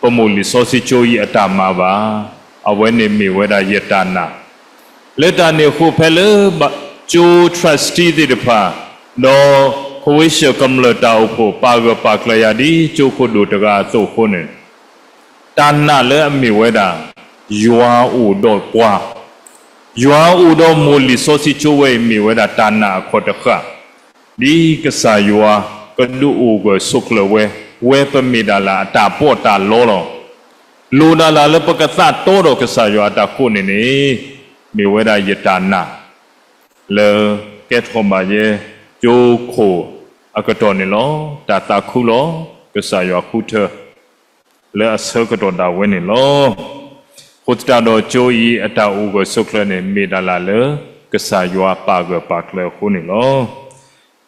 ပမိၢ်လံာ်စီဆှံကၠိအံၤအတၢ်မၤဘၣ်. အဝဲန့ၣ်မ့ၢ်ဝဲဒၣ်ယတၢ်နာ် လၢတၢ်န့ၣ်အဃိဖဲလၢ ကၠိ trustee သ့ၣ်တဖၣ် ဒီး ခဝ့ၡၢၣ်ကမျၢၢ်တၢ်အိၣ်ဖှိၣ် ပာ်ဂၢၢ်ပာ်ကျၢၤယၤဒ်ကၠိခိၣ်ဒိၣ်တဂၤအသိးအဃိန့ၣ် တၢ်နာ်လၢအမ့ၢ်ဝဲဒၣ် ယွၤအိၣ်ဒီးပှၤ, ယွၤအိၣ်ဒီးမိၢ်လံာ်စီဆှံကၠိဝဲအံၤ မ့ၢ်ဝဲဒၣ်တၢ်နာ်အခီၣ်တဃၣ် ဒ်ကစၢ်ယွၤကဒုးအိၣ်ဂၢၢ်ဆိးကျၢၤဝဲ, ဝဲပမ့ၢ်ဒၣ်လၢအတၢ်ပီးတၢ်လီလီၤ. လိၣ်ဒၣ်လၢ်လၢပကသးတီဒီးကစၢ်ယွၤအတၢ်ကိးန့ၣ်န့ၣ် မ့ၢ်ဝဲဒၣ်ယတၢ်နာ် လၢကဲထီၣ်ဘၣ်ယဲ ကၠိခိၣ်အကတီၢ်န့ၣ်လီၤ. တၢ်သးခုလီၤ. ကစၢ်ယွၤဃုထၢ လၢအဆၢကတီၢ်ဒၣ်ဝဲန့ၣ်လီၤ. အဃိသတးဒီးကၠိအံၤအတၢ်အိၣ်ဂၢၢ်ဆိးကျၢၤန့ၣ် မ့ၢ်ဒၣ်လၢ်လၢ ကစၢ်ယွၤပာ်ဂၢၢ်ပာ်ကျၢၤအဃိန့ၣ်လီၤ.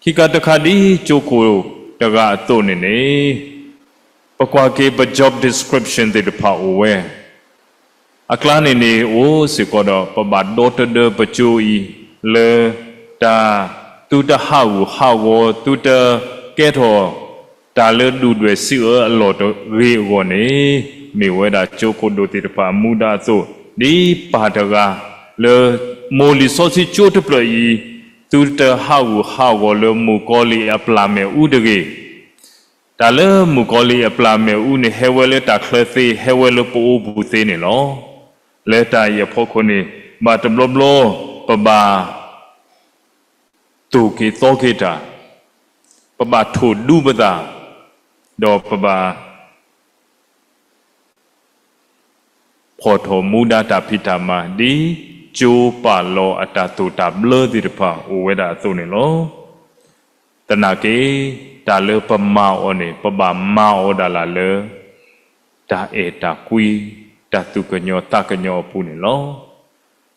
ခံခါတခါဒ်ကၠိခိၣ်တဂၤအသိးန့ၣ်န့ၣ် ပကွၢ်က့ၤပ job description သ့ၣ်တဖၣ်အိၣ်ဝဲ အကျါန့ၣ်န့ၣ်အိၣ်စ့ၢ်ကီးဒီး ပဘၣ်ဒီတဒၢပကၠိအံၤ လၢတၢ် သုတဟးဂူာ်ဟးဂီၤ သုတကဲထီၣ် တၢ်လၢဒုၣ်ဒွဲၣ်စံးအၢအလီၢ်တဂ့ၤအဂီၢ်န့ၣ် မ့ၢ်ဝဲဒၣ်ကၠိခိၣ်ဒိၣ်သ့ၣ်တဖၣ်အမူဒါအသိး ဒ်ပၢ်တဂၤ လၢမိၢ်လံာ်စီဆှံကၠိတဖျၢၣ်အံၤ သုတဟးဂူာ်ဟးဂီၤလၢမုၣ်ကီၤလံၢ်အပျၢ်မ့ၣ်အူတဂ့ၤ တၢ်လၢမုၣ်ကီၤလံၢ်အပျၢ်မ့ၣ်အူန့ၣ် ဟဲဝဲလၢတၢ်ချၢသ့ ဟဲဝဲလၢပအိၣ်ပူၤသ့န့ၣ်လီၤ. လၢတၢ်အံၤအဖီခိၣ်န့ၣ် ဘၣ်တဘျီဘျီ ပဘၣ် သိၣ်က့ၤသီက့ၤတၢ်, ပဘၣ်ထိၣ်ဒူပသး, ဒီးပဘၣ် pause ဖီၣ်ထီၣ်မူဒါတၢ်ဖံးတၢ်မၤ ဒ်ကၠိပာ်လီၤအတၢ်သိၣ်တၢ်ဘျၢသ့ၣ်တဖၣ်အိၣ်ဝဲဒၣ်အသိးန့ၣ်လီၤ. သနာ်က့ တၢ်လၢပမၤအီၤန့ၣ် ပဘၣ်မၤအီၤဒၣ်လၢ တၢ်အဲၣ်တၢ်ကွံ တၢ်သူၣ်ကညီၤသးကညီၤအပူၤန့ၣ်လီၤ.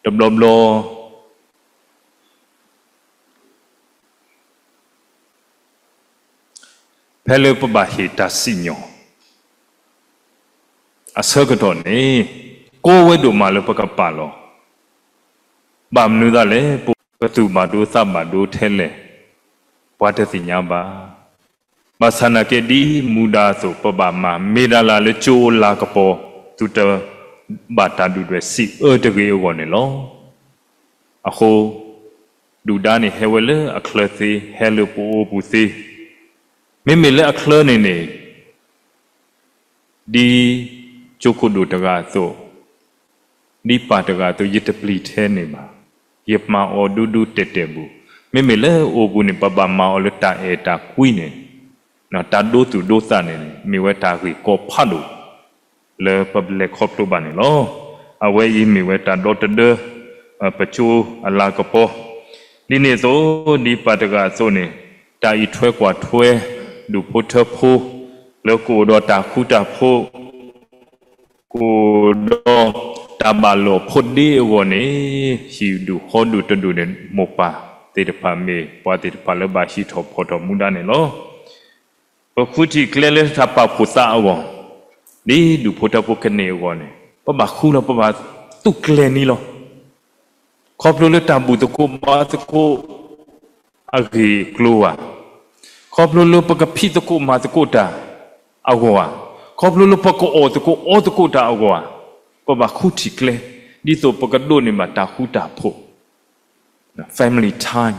တဘျီဘျီ ဖဲလၢပဘၣ်ဟ့ၣ်တၢ်စံၣ်ညီၣ် အဆၢကတီၢ်န့ၣ် ကီဝဲဒိၣ်မးလၢပကပာ်လီၤ. ဘၣ်မနုၤသးလဲၣ်, ပသူၣ်ဘၣ်ဒိသးဘၣ်ဒိထဲလဲၣ်, ပှၤတသ့ၣ်ညါဘၣ်. ဘၣ်ဆၣ်နာ်က့ ဒ်မူဒါအသိး ပဘၣ်မၤမ့ၢ်ဒၣ်လၢလၢကၠိအလၤကပီၤ သုတဘၣ်တၢ်ဒုၣ်ဒွဲၣ်စံးအၢတဂ့ၤအဂီၢ်န့ၣ်လီၤ. အဃိ ဒုၣ်ဒါန့ၣ်ဟဲဝဲလၢအချၢသ့, ဟဲလၢပအိၣ်ပူၤသ့, မ့မ့ၢ်လၢအချၢန့ၣ်န့ၣ် ဒ်ကၠိခိၣ်ဒိၣ်တဂၤအသိး, ဒ်ပၢ်တဂၤအသိး ယတပျံၤထဲန့ၣ်ဘၣ်. ယမၤအီၤဒူဒူတဲာ်တဲာ်ပူၤ, မ့မ့ၢ်လၢအအိၣ်ပူၤန့ၣ် ပဘၣ်မၤအီၤလၢတၢ်အဲၣ်တၢ်ကွံန့ၣ်, တၢ်ဒိသူၣ်ဒိသးန့ၣ် မ့ၢ်ဝဲတၢ်ဂ့ၢ်ကီဖးဒိၣ် လၢပလဲၤခီဖျိဘၣ်န့ၣ်လီၤ. အဝဲအံၤမ့ၢ်ဝဲတၢ်ဒီတဒၢ ပကၠိအလၤကပီၤ. ဒ်န့ၣ်အသိး ဒ်ပၢ်တဂၤအသိးန့ၣ် တၢ်အံးထွဲကွၢ်ထွဲ ဒူၣ်ဖိထၢဖိ လၢကအိၣ်ဒီးတၢ်ဃူတၢ်ဖိး ကအိၣ်ဒီးတၢ်ဘၣ်လိာ်ဖိးဒ့အဂီၢ်န့ၣ် ဟံၣ်ဒူၣ်ဃီဒူၣ်တဒူၣ်န့ၣ် မိၢ်ပၢ်သ့ၣ်တဖၣ်မ့ၢ်ပှၤသ့ၣ်တဖၣ်လၢဘၣ်ဟံးထီၣ်ဖီၣ်ထီၣ်မူဒါန့ၣ်လီၤ. ပဃုထံၣ်ကျဲလၢတၢ်ပာ်ဖှိၣ်သးအဂီၢ်, ဒ်ဒူၣ်ဖိထၢဖိကန့ၢ်အဂီၢ်န့ၣ် ပဘၣ်ဃူလီၤ ပဘၣ်သူၣ်ကျဲၤန့ၣ်လီၤ. ခီဖျိလၢတၢ်ဘူၣ်သကိးဘါသကိးအဂ့ၢ်အကျိၤဧါ, ခီဖျိလၢပကဖံးသကိးမၤသကိးတၢ်အဂီၢ်ဧါ, ခီဖျိလၢပကအီၣ်သကိးအီသကိးတၢ်အဂီၢ်ဧါ, ပဘၣ်ဃုထံၣ်ကျဲ ဒ်သိးပကဒိးန့ၢ်ဘၣ်တၢ်ဃူတၢ်ဖိး family time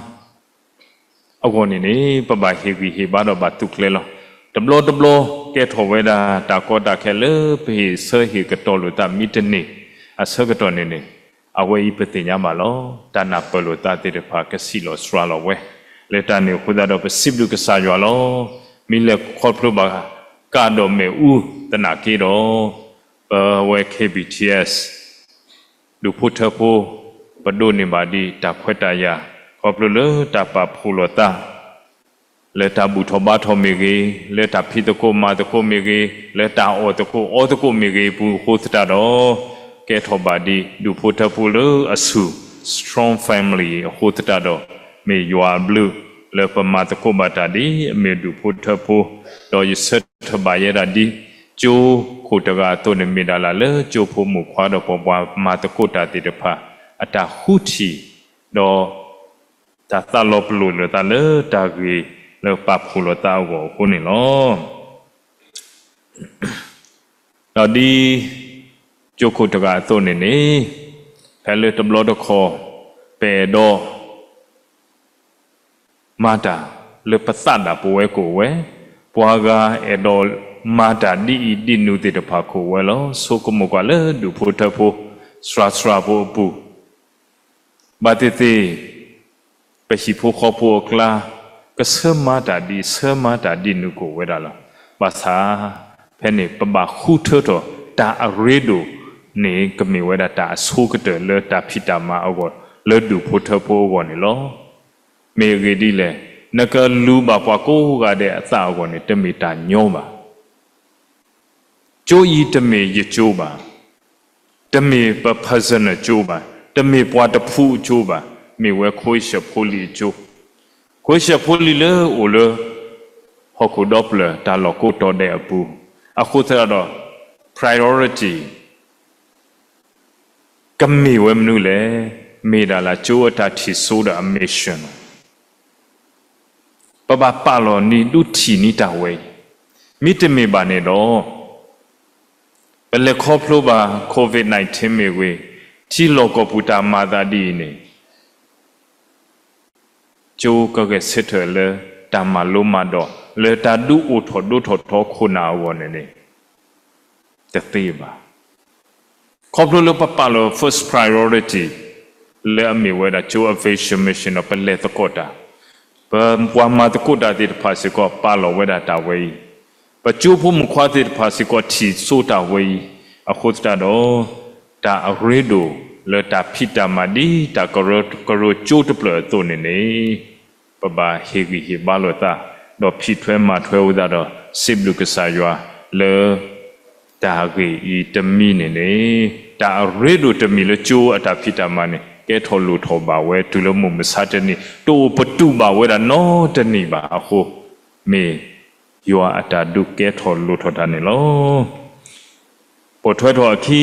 အဂီၢ်န့ၣ်န့ၣ် ပဘၣ်ဟ့ၣ်ဂံၢ်ဟ့ၣ်ဘါဒီးဘၣ်သူၣ်ကျဲၤလီၤ. တဘျီတဘျီ ကဲထီၣ်ဝဲဒၣ်တၢ်ကီတၢ်ခဲလၢပဟ့ၣ်ဆၢဟ့ၣ်ကတီၤလိာ်သးမ့ၢ်တန့ၢ်အဆၢကတီၢ်န့ၣ်န့ၣ်, အဝဲအံၤပသ့ၣ်ညါဘၣ်လီၤ. တၢ်နၢ်ပၢၢ်လိာ်သးသ့ၣ်တဖၣ်ကဆံးလီၤစှၤလီၤဝဲ, လၢတၢ်န့ၣ်အဃိသတးဒီး ပစံးဘျုးကစၢ်ယွၤလီၤ. မ့ၢ်လဲၤခီဖျိဘၣ်ကဒီးမ့ၣ်အူသနာ်က့ဒီး ပဝဲ K B T S ဒူၣ်ဖိထၢဖိ ပဒိးန့ၢ်ဘၣ်ဒံးတၢ်ခွဲးတၢ်ယာ် ခီဖျိလၢတၢ်ပာ်ဖှိၣ်လိာ်သး လၢတၢ်ဘူၣ်ထီၣ်ဘါထီၣ်မ့ၢ်ဂ့ၤ, လၢတၢ်ဖံးသကိးမၤသကိးမ့ၢ်ဂ့ၤ, လၢတၢ်အီၣ်သကိးအီသကိးမ့ၢ်ဂ့ၤအပူၤအဃိသတးဒီး ကဲထီၣ်ဘၣ်ဒံးဒူၣ်ဖိထၢဖိလၢအဆူၣ် strong family အဃိသတးဒီး မ့ၢ်ယွၤအဘျုးလၢပမၤသကိးဘၣ်တၢ်ဒ်အမ့ၢ်ဒူၣ်ဖိထၢဖိ, ဒီးယဆၢထၢၣ်ဘၣ်ယဲဒၣ်ဒ် ကၠိခိၣ်တဂၤအသိးန့ၣ် မ့ၢ်ဒၣ်လၢကၠိဖိမုၣ်ခွါဒီးပှၤမၤသကိးတၢ်သ့ၣ်တဖၣ် အတၢ်ဃုထံၣ် ဒီးတၢ်သးလီၤပလိာ်လိာ်သးလၢတၢ်ဂ့ၢ်လၢပာ်ဖှိၣ်လိာ်သးအဂီၢ်အဃိန့ၣ်လီၤ. ဒီးဒ်ကၠိခိၣ်တဂၤအသိးန့ၣ်န့ၣ် ဖဲလၢတဘျီတခီၣ် ပအဲၣ်ဒိး မၤတၢ်လၢပသးဒၣ်ပဝဲကအိၣ်ဝဲ, ပှၤဂၤအဲၣ်ဒိးမၤတၢ်ဒ်အံၤဒ်နုၤသ့ၣ်တဖၣ်ကအိၣ်ဝဲလီၤ. ဆိကမိၣ်ကွၢ်လၢဒူၣ်ဖိထၢဖိ စှၤစှၤဖိအပူၤ, ဘၣ်သ့ၣ်သ့ၣ် ပဟံၣ်ဖိဃီဖိအကျါ ကဆၢမၤတၢ်ဒ် ဆၢမၤတၢ်ဒ်နုၤကအိၣ်ဝဲဒၣ်လီၤ. ဘၣ်ဆၣ် ဖဲန့ၣ် ပဘၣ်ဃုထၢထီၣ်တၢ်အရ့ဒိၣ်န့ၣ် ကမ့ၢ်ဝဲဒၣ်တၢ်အဆိကတၢၢ်လၢတၢ်ဖံးတၢ်မၤအဂီၢ် လၢဒူၣ်ဖိထၢဖိအဂီၢ်န့ၣ်လီၤ. မ့ၢ်အဂ့ၢ်ဒ်လဲၣ်, နကလူၤဘၣ်ပှၤကိးဂၤဒဲးအသးအဂီၢ်န့ၣ် တမ့ၢ်တၢ်ညီဘၣ်. ကၠိအံၤတမ့ၢ်ယကၠိဘၣ်, တမ့ၢ်ပ personal ကၠိဘၣ်, တမ့ၢ်ပှၤတဖုအကၠိဘၣ်, မ့ၢ်ဝဲခိၣ်အ့ၡၢၣ်ဖိလံၤအကၠိ, ခိၣ်အ့ၡၢၣ်ဖိလံၤလၢအိၣ်လၢ ဟီၣ်ခိၣ်ဒီဖျၢၣ်တၢ်လီၢ်ကိးတီၤဒဲးအပူၤ, အဃိသတးဒီး priority ကမ့ၢ်ဝဲမနုၤလဲၣ်, မ့ၢ်ဒၣ်လၢကၠိအတၢ်ထံၣ်စိဒီးအ mission လီၤ. ပဘၣ်ပာ်လီၤနံၤဒုးထံၣ်နံၤတၢ်ဝဲအံၤ, မ့တမ့ၢ်ဘၣ်န့ၣ်ဒီး ပလဲၤခီဖျိဘၣ် COVID nineteen မ့ၢ်ဂ့ၤ, ထံလီၢ်ကီၢ်ပူၤတၢ်မၤသးဒ်အံၤန့ၣ် ကၠိကဂဲၤဆၢထၢၣ်လၢတၢ်မၤလိမၤဒိး လၢတၢ်ဒုးအိၣ်ထီၣ်ဒိၣ်ထီၣ်ထီခိၣ်နၢ်အဂီၢ်န့ၣ်န့ၣ် တသ့ဘၣ်. ခီဖျိလၢပပာ်လီၤ first priority လၢအမ့ၢ်ဝဲဒၣ်ကၠိအ vision mission ဒီးပလဲၤသကိးတၢ်, ပပှၤမၤသကိးတၢ်သ့ၣ်တဖၣ်စ့ၢ်ကီးပာ်လီၤဝဲဒၣ်တၢ်ဝဲအံၤ, ပကၠိဖိမုၣ်ခွါသ့ၣ်တဖၣ်စ့ၢ်ကီးထံၣ်စိတၢ်ဝဲအံၤ, အဃိသတးဒီး တၢ်အရ့ဒိၣ်လၢတၢ်ဖံးတၢ်မၤဒ်တၢ်ကရၢကရိကၠိတဖျၢၣ်အသိးန့ၣ်န့ၣ်, ပဘၣ်ဟ့ၣ်ဂံၢ်ဟ့ၣ်ဘါလိာ်သး, ဒီးဖံးထွဲမၤထွဲဝဲသးဒီး စံးဘျုးကစၢ်ယွၤလၢ တၢ်ဂ့ၢ်အံၤတမံၤန့ၣ်န့ၣ်, တၢ်အရ့ဒိၣ်တမံၤလၢကၠိအတၢ်ဖံးတၢ်မၤန့ၣ် ကဲထီၣ်လိၣ်ထီၣ်ဘၣ်ဝဲတုၤလၢမုၢ်မဆါတနံၤ တအိၣ်ပတုာ်ဘၣ်ဝဲဒၣ်နီတနံၤဘၣ်အဃိ, မ့ၢ်ယွၤအတၢ်ဒုးကဲထီၣ်လိၣ်ထီၣ်တၢ်န့ၣ်လီၤ. ပိာ်ထွဲထီၣ်အခံ,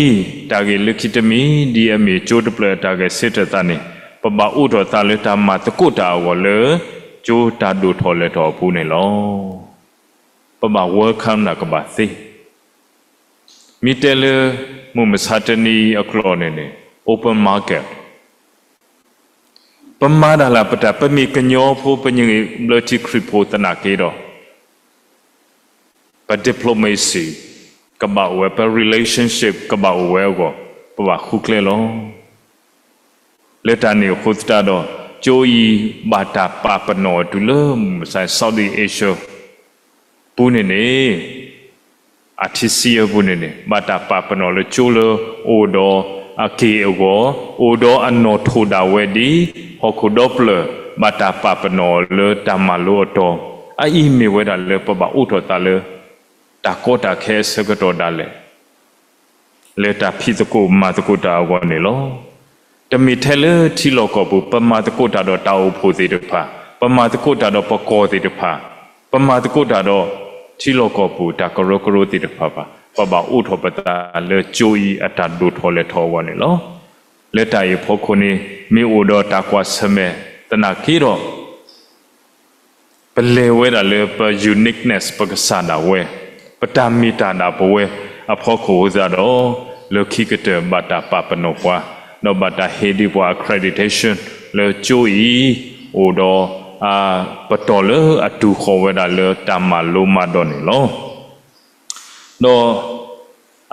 တၢ်ဂ့ၢ်လၢခံတမံၤ ဒ်အမ့ၢ်ကၠိတဖျၢၣ်အတၢ်ဂဲၤဆၢထၢၣ်သးန့ၣ်, ပဘၣ်အိးထီၣ်သးလၢတၢ်မၤသကိးတၢ်အဂီၢ်လၢ ကၠိတၢ်ဒိၣ်ထီၣ်လဲၤထီၣ်အပူၤန့ၣ်လီၤ. ပဘၣ် welcome နၤကဘၣ်သ့ မ့ၢ်တဲလၢ မုၢ်မဆါတနံၤအကျိာ်န့ၣ်န့ၣ် open market ပမၤတၢ်လၢပတၢ် ပမ့ၢ်ကညီဖိ ပမ့ၢ်ဘျၢထံခရံာ်ဖိသနာ်က့ဒီး, ပ diplomacy ကဘၣ်အိၣ်ဝဲ, ပ relationship ကဘၣ်အိၣ်ဝဲအဂီၢ်, ပဘၣ်ဃုကျဲလီၤ. လၢတၢ်န့ၣ်အဃိသတးဒီး, ကၠိအံၤဘၣ်တၢ်ပာ်ပနီၣ်တုၤလၢမုၢ်မဆါ Southeast Asia ပူၤန့ၣ်န့ၣ် အထံဆံးအပူၤန့ၣ်န့ၣ် ဘၣ်တၢ်ပာ်ပနီၣ်လၢကၠိလၢအိၣ်ဒီးအက့ၢ်အဂီၤ, အိၣ်ဒီးအနီၣ်ထိၣ်ဒၣ်ဝဲဒ် ဟီၣ်ခိၣ်ဒီဖျၢၣ် ဘၣ်တၢ်ပာ်ပနီၣ်လၢတၢ်မၤလိအတီၤ, အအံၤမ့ၢ်ဝဲဒၣ်လၢပဘၣ်အိးထီၣ်သးလၢ တၢ်ကီတၢ်ခဲအဆၢကတီၢ်ဒၣ်လဲာ် လၢတၢ်ဖံးသကိးမၤသကိးတၢ်အဂီၢ်န့ၣ်လီၤ. တမ့ၢ်ထဲလၢထံလီၢ်ကီၢ်ပူၤ ပမၤသကိးတၢ်ဒီးတၢ်အိၣ်ဖှိၣ်သ့ၣ်တဖၣ်, ပမၤသကိးတၢ်ဒီးပကီၢ်သ့ၣ်တဖၣ်, ပမၤသကိးတၢ်ဒီးထံလီၢ်ကီၢ်ပူၤ တၢ်ကရၢကရိသ့ၣ်တဖၣ်ဘၣ်, ပဘၣ်အိးထီၣ်ပသးလၢကၠိအံၤအတၢ်ဒိၣ်ထီၣ်လဲၤထီၣ်အဂီၢ်န့ၣ်လီၤ. လၢတၢ်အံၤအဖီခိၣ်န့ၣ် မ့ၢ်အိၣ်ဒီးတၢ်ကွၢ်ဆၢၣ်မဲာ်သနာ်က့ဒီး ပလဲၤဝဲဒၣ်လၢပ uniqueness ပကစၢ်ဒၣ်ဝဲ, ပတၢ်မ့ၢ်တၢ်ဒၣ်ပဝဲအဖီခိၣ်အဃိသတးဒီး, လၢခံကတၢၢ်ဘၣ်တၢ်ပာ်ပနီၣ်ပှၤ, ဒီးဘၣ်တၢ်ဟ့ၣ်ဒံးပှၤ accreditation လၢကၠိအံၤ အိၣ်ဒီး ပတီၢ်လၢအတူၢ်ဃီၤဝဲဒၣ်လၢတၢ်မၤလိမၤဒိးန့ၣ်လီၤ. ဒီး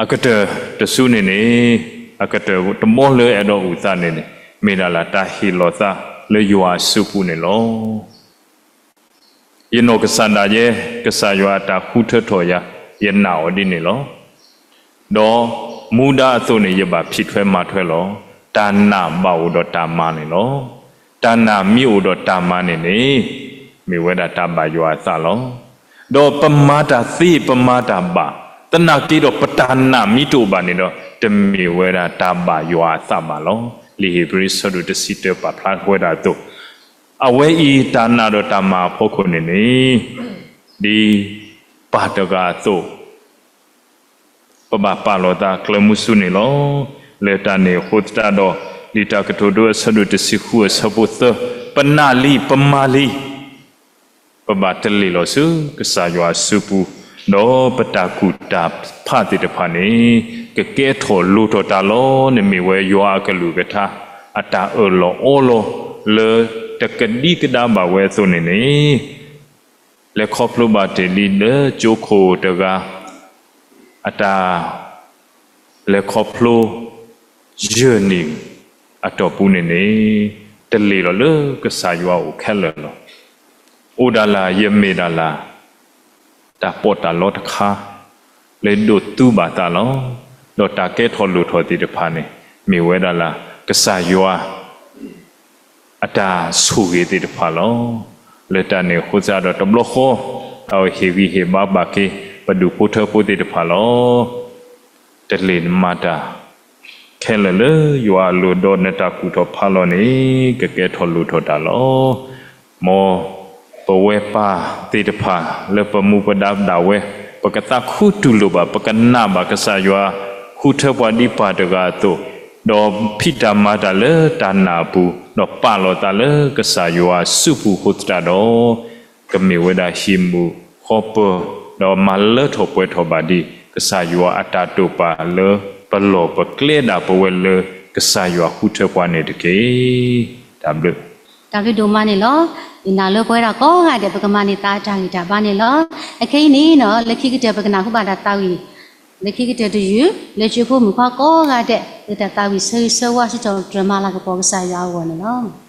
အကတၢၢ်တစုန့ၣ်န့ၣ်, အကတၢၢ်တဘီလၢအဲၣ်ဒိးအုၣ်သးန့ၣ်န့ၣ်, မ့ၢ်ဒၣ်လၢတၢ်ဟ့ၣ်လီၤသးလၢယွၤအစုပူၤန့ၣ်လီၤ. ယနီၢ်ကစၢ်ဒၣ်ယဲ, ကစၢ်ယွၤအတၢ်ဃုထၢထီၣ်ယၤ, ယနာ်အီၤဒ်န့ၣ်လီၤ. ဒီးမူဒါအသိးန့ၣ် ယဘၣ်ဖံးထွဲမၤထွဲလီၤ. တၢ်နာ်ဘၣ်အိၣ်ဒီးတၢ်မၤန့ၣ်လီၤ. တၢ်နာ်မ့ၢ်အိၣ်ဒီးတၢ်မၤန့ၣ်န့ၣ်, မ့ၢ်ဝဲဒၣ်တၢ်ဘၣ်ယွၤအသးလီၤ. ဒီးပမၤတၢ်သ့ ပမၤတၢ်ဘၣ်, သနာ်က့ဒီးပတၢ်နာ်မ့ၢ်တအိၣ်ဘၣ်န့ၣ်ဒီး, တမ့ၢ်ဝဲဒၣ်တၢ်ဘၣ်ယွၤအသးဘၣ်လီၤ. လံာ်ဧ့ၤဘြံၤဆၢဒိၣ်တဆံတၢပာ်ဖျါဝဲဒၣ်အသိး, အဝဲအံၤတၢ်နာ်ဒီးတၢ်မၤအဖီခိၣ်န့ၣ်န့ၣ်, ဒ်ပၢ်တဂၤအသိး ပဘၣ်ပာ်လီၤသးကျၢၤမုဆူန့ၣ်လီၤ. လၢတၢ်န့ၣ်အဃိသတးဒီး, လံာ်တၢ်ကတိၤဒိအဆၢဒိၣ်တဆံဃုအဆၢဖိသၢ, ပနာ်လံ ပမၤလံ, ပဘၣ်တလ့ၢ်လီၤဆူကစၢ်ယွၤအစုပူၤ, ဒီးပတၢ်ကူၣ်တၢ်ဖးသ့ၣ်တဖၣ်န့ၣ် ကကဲထီၣ်လိၣ်ထီၣ်တၢ်လီၤန့ၣ် မ့ၢ်ဝဲယွၤအကလုၢ်ကထါ အတၢ်အၢၣ်လီၤအီလီၤ လၢတကဒံကဒါဘၣ်ဝဲအသိးန့ၣ်န့ၣ် လဲၤခီဖျိဘၣ်တ့ၢ်လံလၢကၠိခိၣ်တဂၤ အတၢ်လဲၤခီဖျိ ယဲၢ်နံၣ်အတီၢ်ပူၤန့ၣ်န့ၣ် တလ့ၢ်လီၤလၢကစၢ်ယွၤအအိၣ်ခဲလၢာ်လီၤ. အိၣ်ဒၣ်လၢ်ယမ့ၢ်ဒၣ်လၢ် တၢ်ပီးတၢ်လီတခါ လၢဒိးသူဘၣ်သးလီၤ. ဒီးတၢ်ကဲထီၣ်လိၣ်ထီၣ်သ့ၣ်တဖၣ်န့ၣ် မ့ၢ်ဝဲဒၣ်လၢ် ကစၢ်ယွၤ အတၢ်ဆိၣ်ဂ့ၤသ့ၣ်တဖၣ်လီၤ. လၢတၢ်န့ၣ်အဃိသတးဒီးတဘျီဃီ တၢ်အိၣ်ဟ့ၣ်ဂံၢ်ဟ့ၣ်ဘါဘၣ်က့ၤ ပဒူၣ်ဖိထၢဖိသ့ၣ်တဖၣ်လီၤ. တလ့ၢ်နမၤတၢ် ခဲလၢာ်လၢယွၤအလိၤဒီးနတၢ်ကူၣ်ထီၣ်ဖးလီၤန့ၣ် ကကဲထီၣ်လိၣ်ထီၣ်တၢ်လီၤ. မ်ပဝဲပၢ်သ့ၣ်တဖၣ် လၢပမူပဒါဒၣ်ဝဲ ပကသးခူတူၢ်လိာ်ဘၣ် ပကနာ်ဘၣ်ကစၢ်ယွၤ ဃုထၢပှၤဒ်ပၢ်တဂၤအသိး, ဒီးဖံးတၢ်မၤတၢ်လၢတၢ်နာ်အပူၤ, ဒီးပာ်လီၤသးလၢကစၢ်ယွၤအစုပူၤအဃိသတးဒီး ကမ့ၢ်ဝဲဒၣ်ဟံၣ်မုာ်ဃီပၢၤ, ဒီးမၤလၢထီၣ်ပှဲၤထီၣ်ဘၣ်ဒံး ကစၢ်ယွၤအတၢ်တိာ်ပာ်လၢပလီၢ်ပကျဲဒၣ်ပဝဲလၢကစၢ်ယွၤဃုထၢပှၤန့ၣ်တက့ၢ်. တၢ်ဘျုး တၢ်ဘျုးဒိၣ်မးန့ၣ်လီၤ. ယနာ်လၢပဝဲဒၣ်ကိးဂၤဒဲး ပကမၤန့ၢ်သးအတၢ်ဂံၢ်တၢ်ဘါန့ၣ်လီၤ. အခဲအံၤန့ၣ်နီၤ လၢခံကတၢၢ်ပကနၢ်ဟူဘၣ်တၢ်သးဝံၣ် လၢခံကတၢၢ်တယုၢ် လၢကၠိဖိမုၣ်ခွါကိးဂၤဒဲး လၢတၢ်သးဝံၣ်ဆၢဂ့ၤဆၢဝါ စံးထီၣ်ပတြၢၤမၤလၤကပီၤကစၢ်ယွၤအဂီၢ်န့ၣ်လီၤ.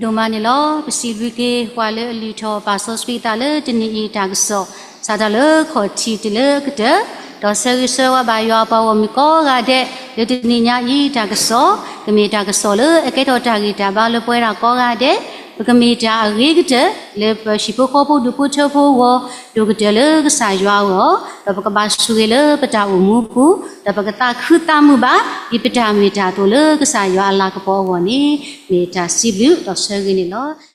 ဒိၣ်မးန့ၣ်လီၤ. ပစံးဘျုးက့ၤပှၤလၢအလုၢ်ထီၣ်ပာ်စီဆှံသးလၢတနံၤအံၤတၢ်ကစီၣ်, စးထီၣ်လၢခီၣ်ထံးတုၤလၢအကတၢၢ်, ဒီးဆၢဂ့ၤဆၢဝါဘၣ်ယွၤအပှၤဂီၢ်မုၢ်ကိးဂၤဒဲး, လၢတနံၤညါအံၤတၢ်ကစီၣ်, ကမ့ၢ်တၢ်ကစီၣ်လၢအကဲထီၣ်တၢ်ဂံၢ်တၢ်ဘါလၢပဝဲဒၣ်ကိးဂၤဒဲး, ပကမ့ၢ်တၢ်အဂ့ၤကတၢၢ် လၢပဟံၣ်ဖိဃီဖိဒူၣ်ဖိထၢဖိအဂီၢ်, ဒိၣ်ကတၢၢ်လၢကစၢ်ယွၤအဂီၢ်, ဒီးပကဘၣ်ဆိၣ်ဂ့ၤလၢပတၢ်အိၣ်မူပူၤ, ဒီးပကသးခုသးမုာ်ဘၣ် ဒ်ပတၢ်မ့ၢ်တၢ်တီလၢကစၢ်ယွၤအလၤကပီၤအဂီၢ်န့ၣ်, မ့ၢ်တၢ်စံးဘျုးဒီးဆၢဂ့ၤန့ၣ်လီၤ.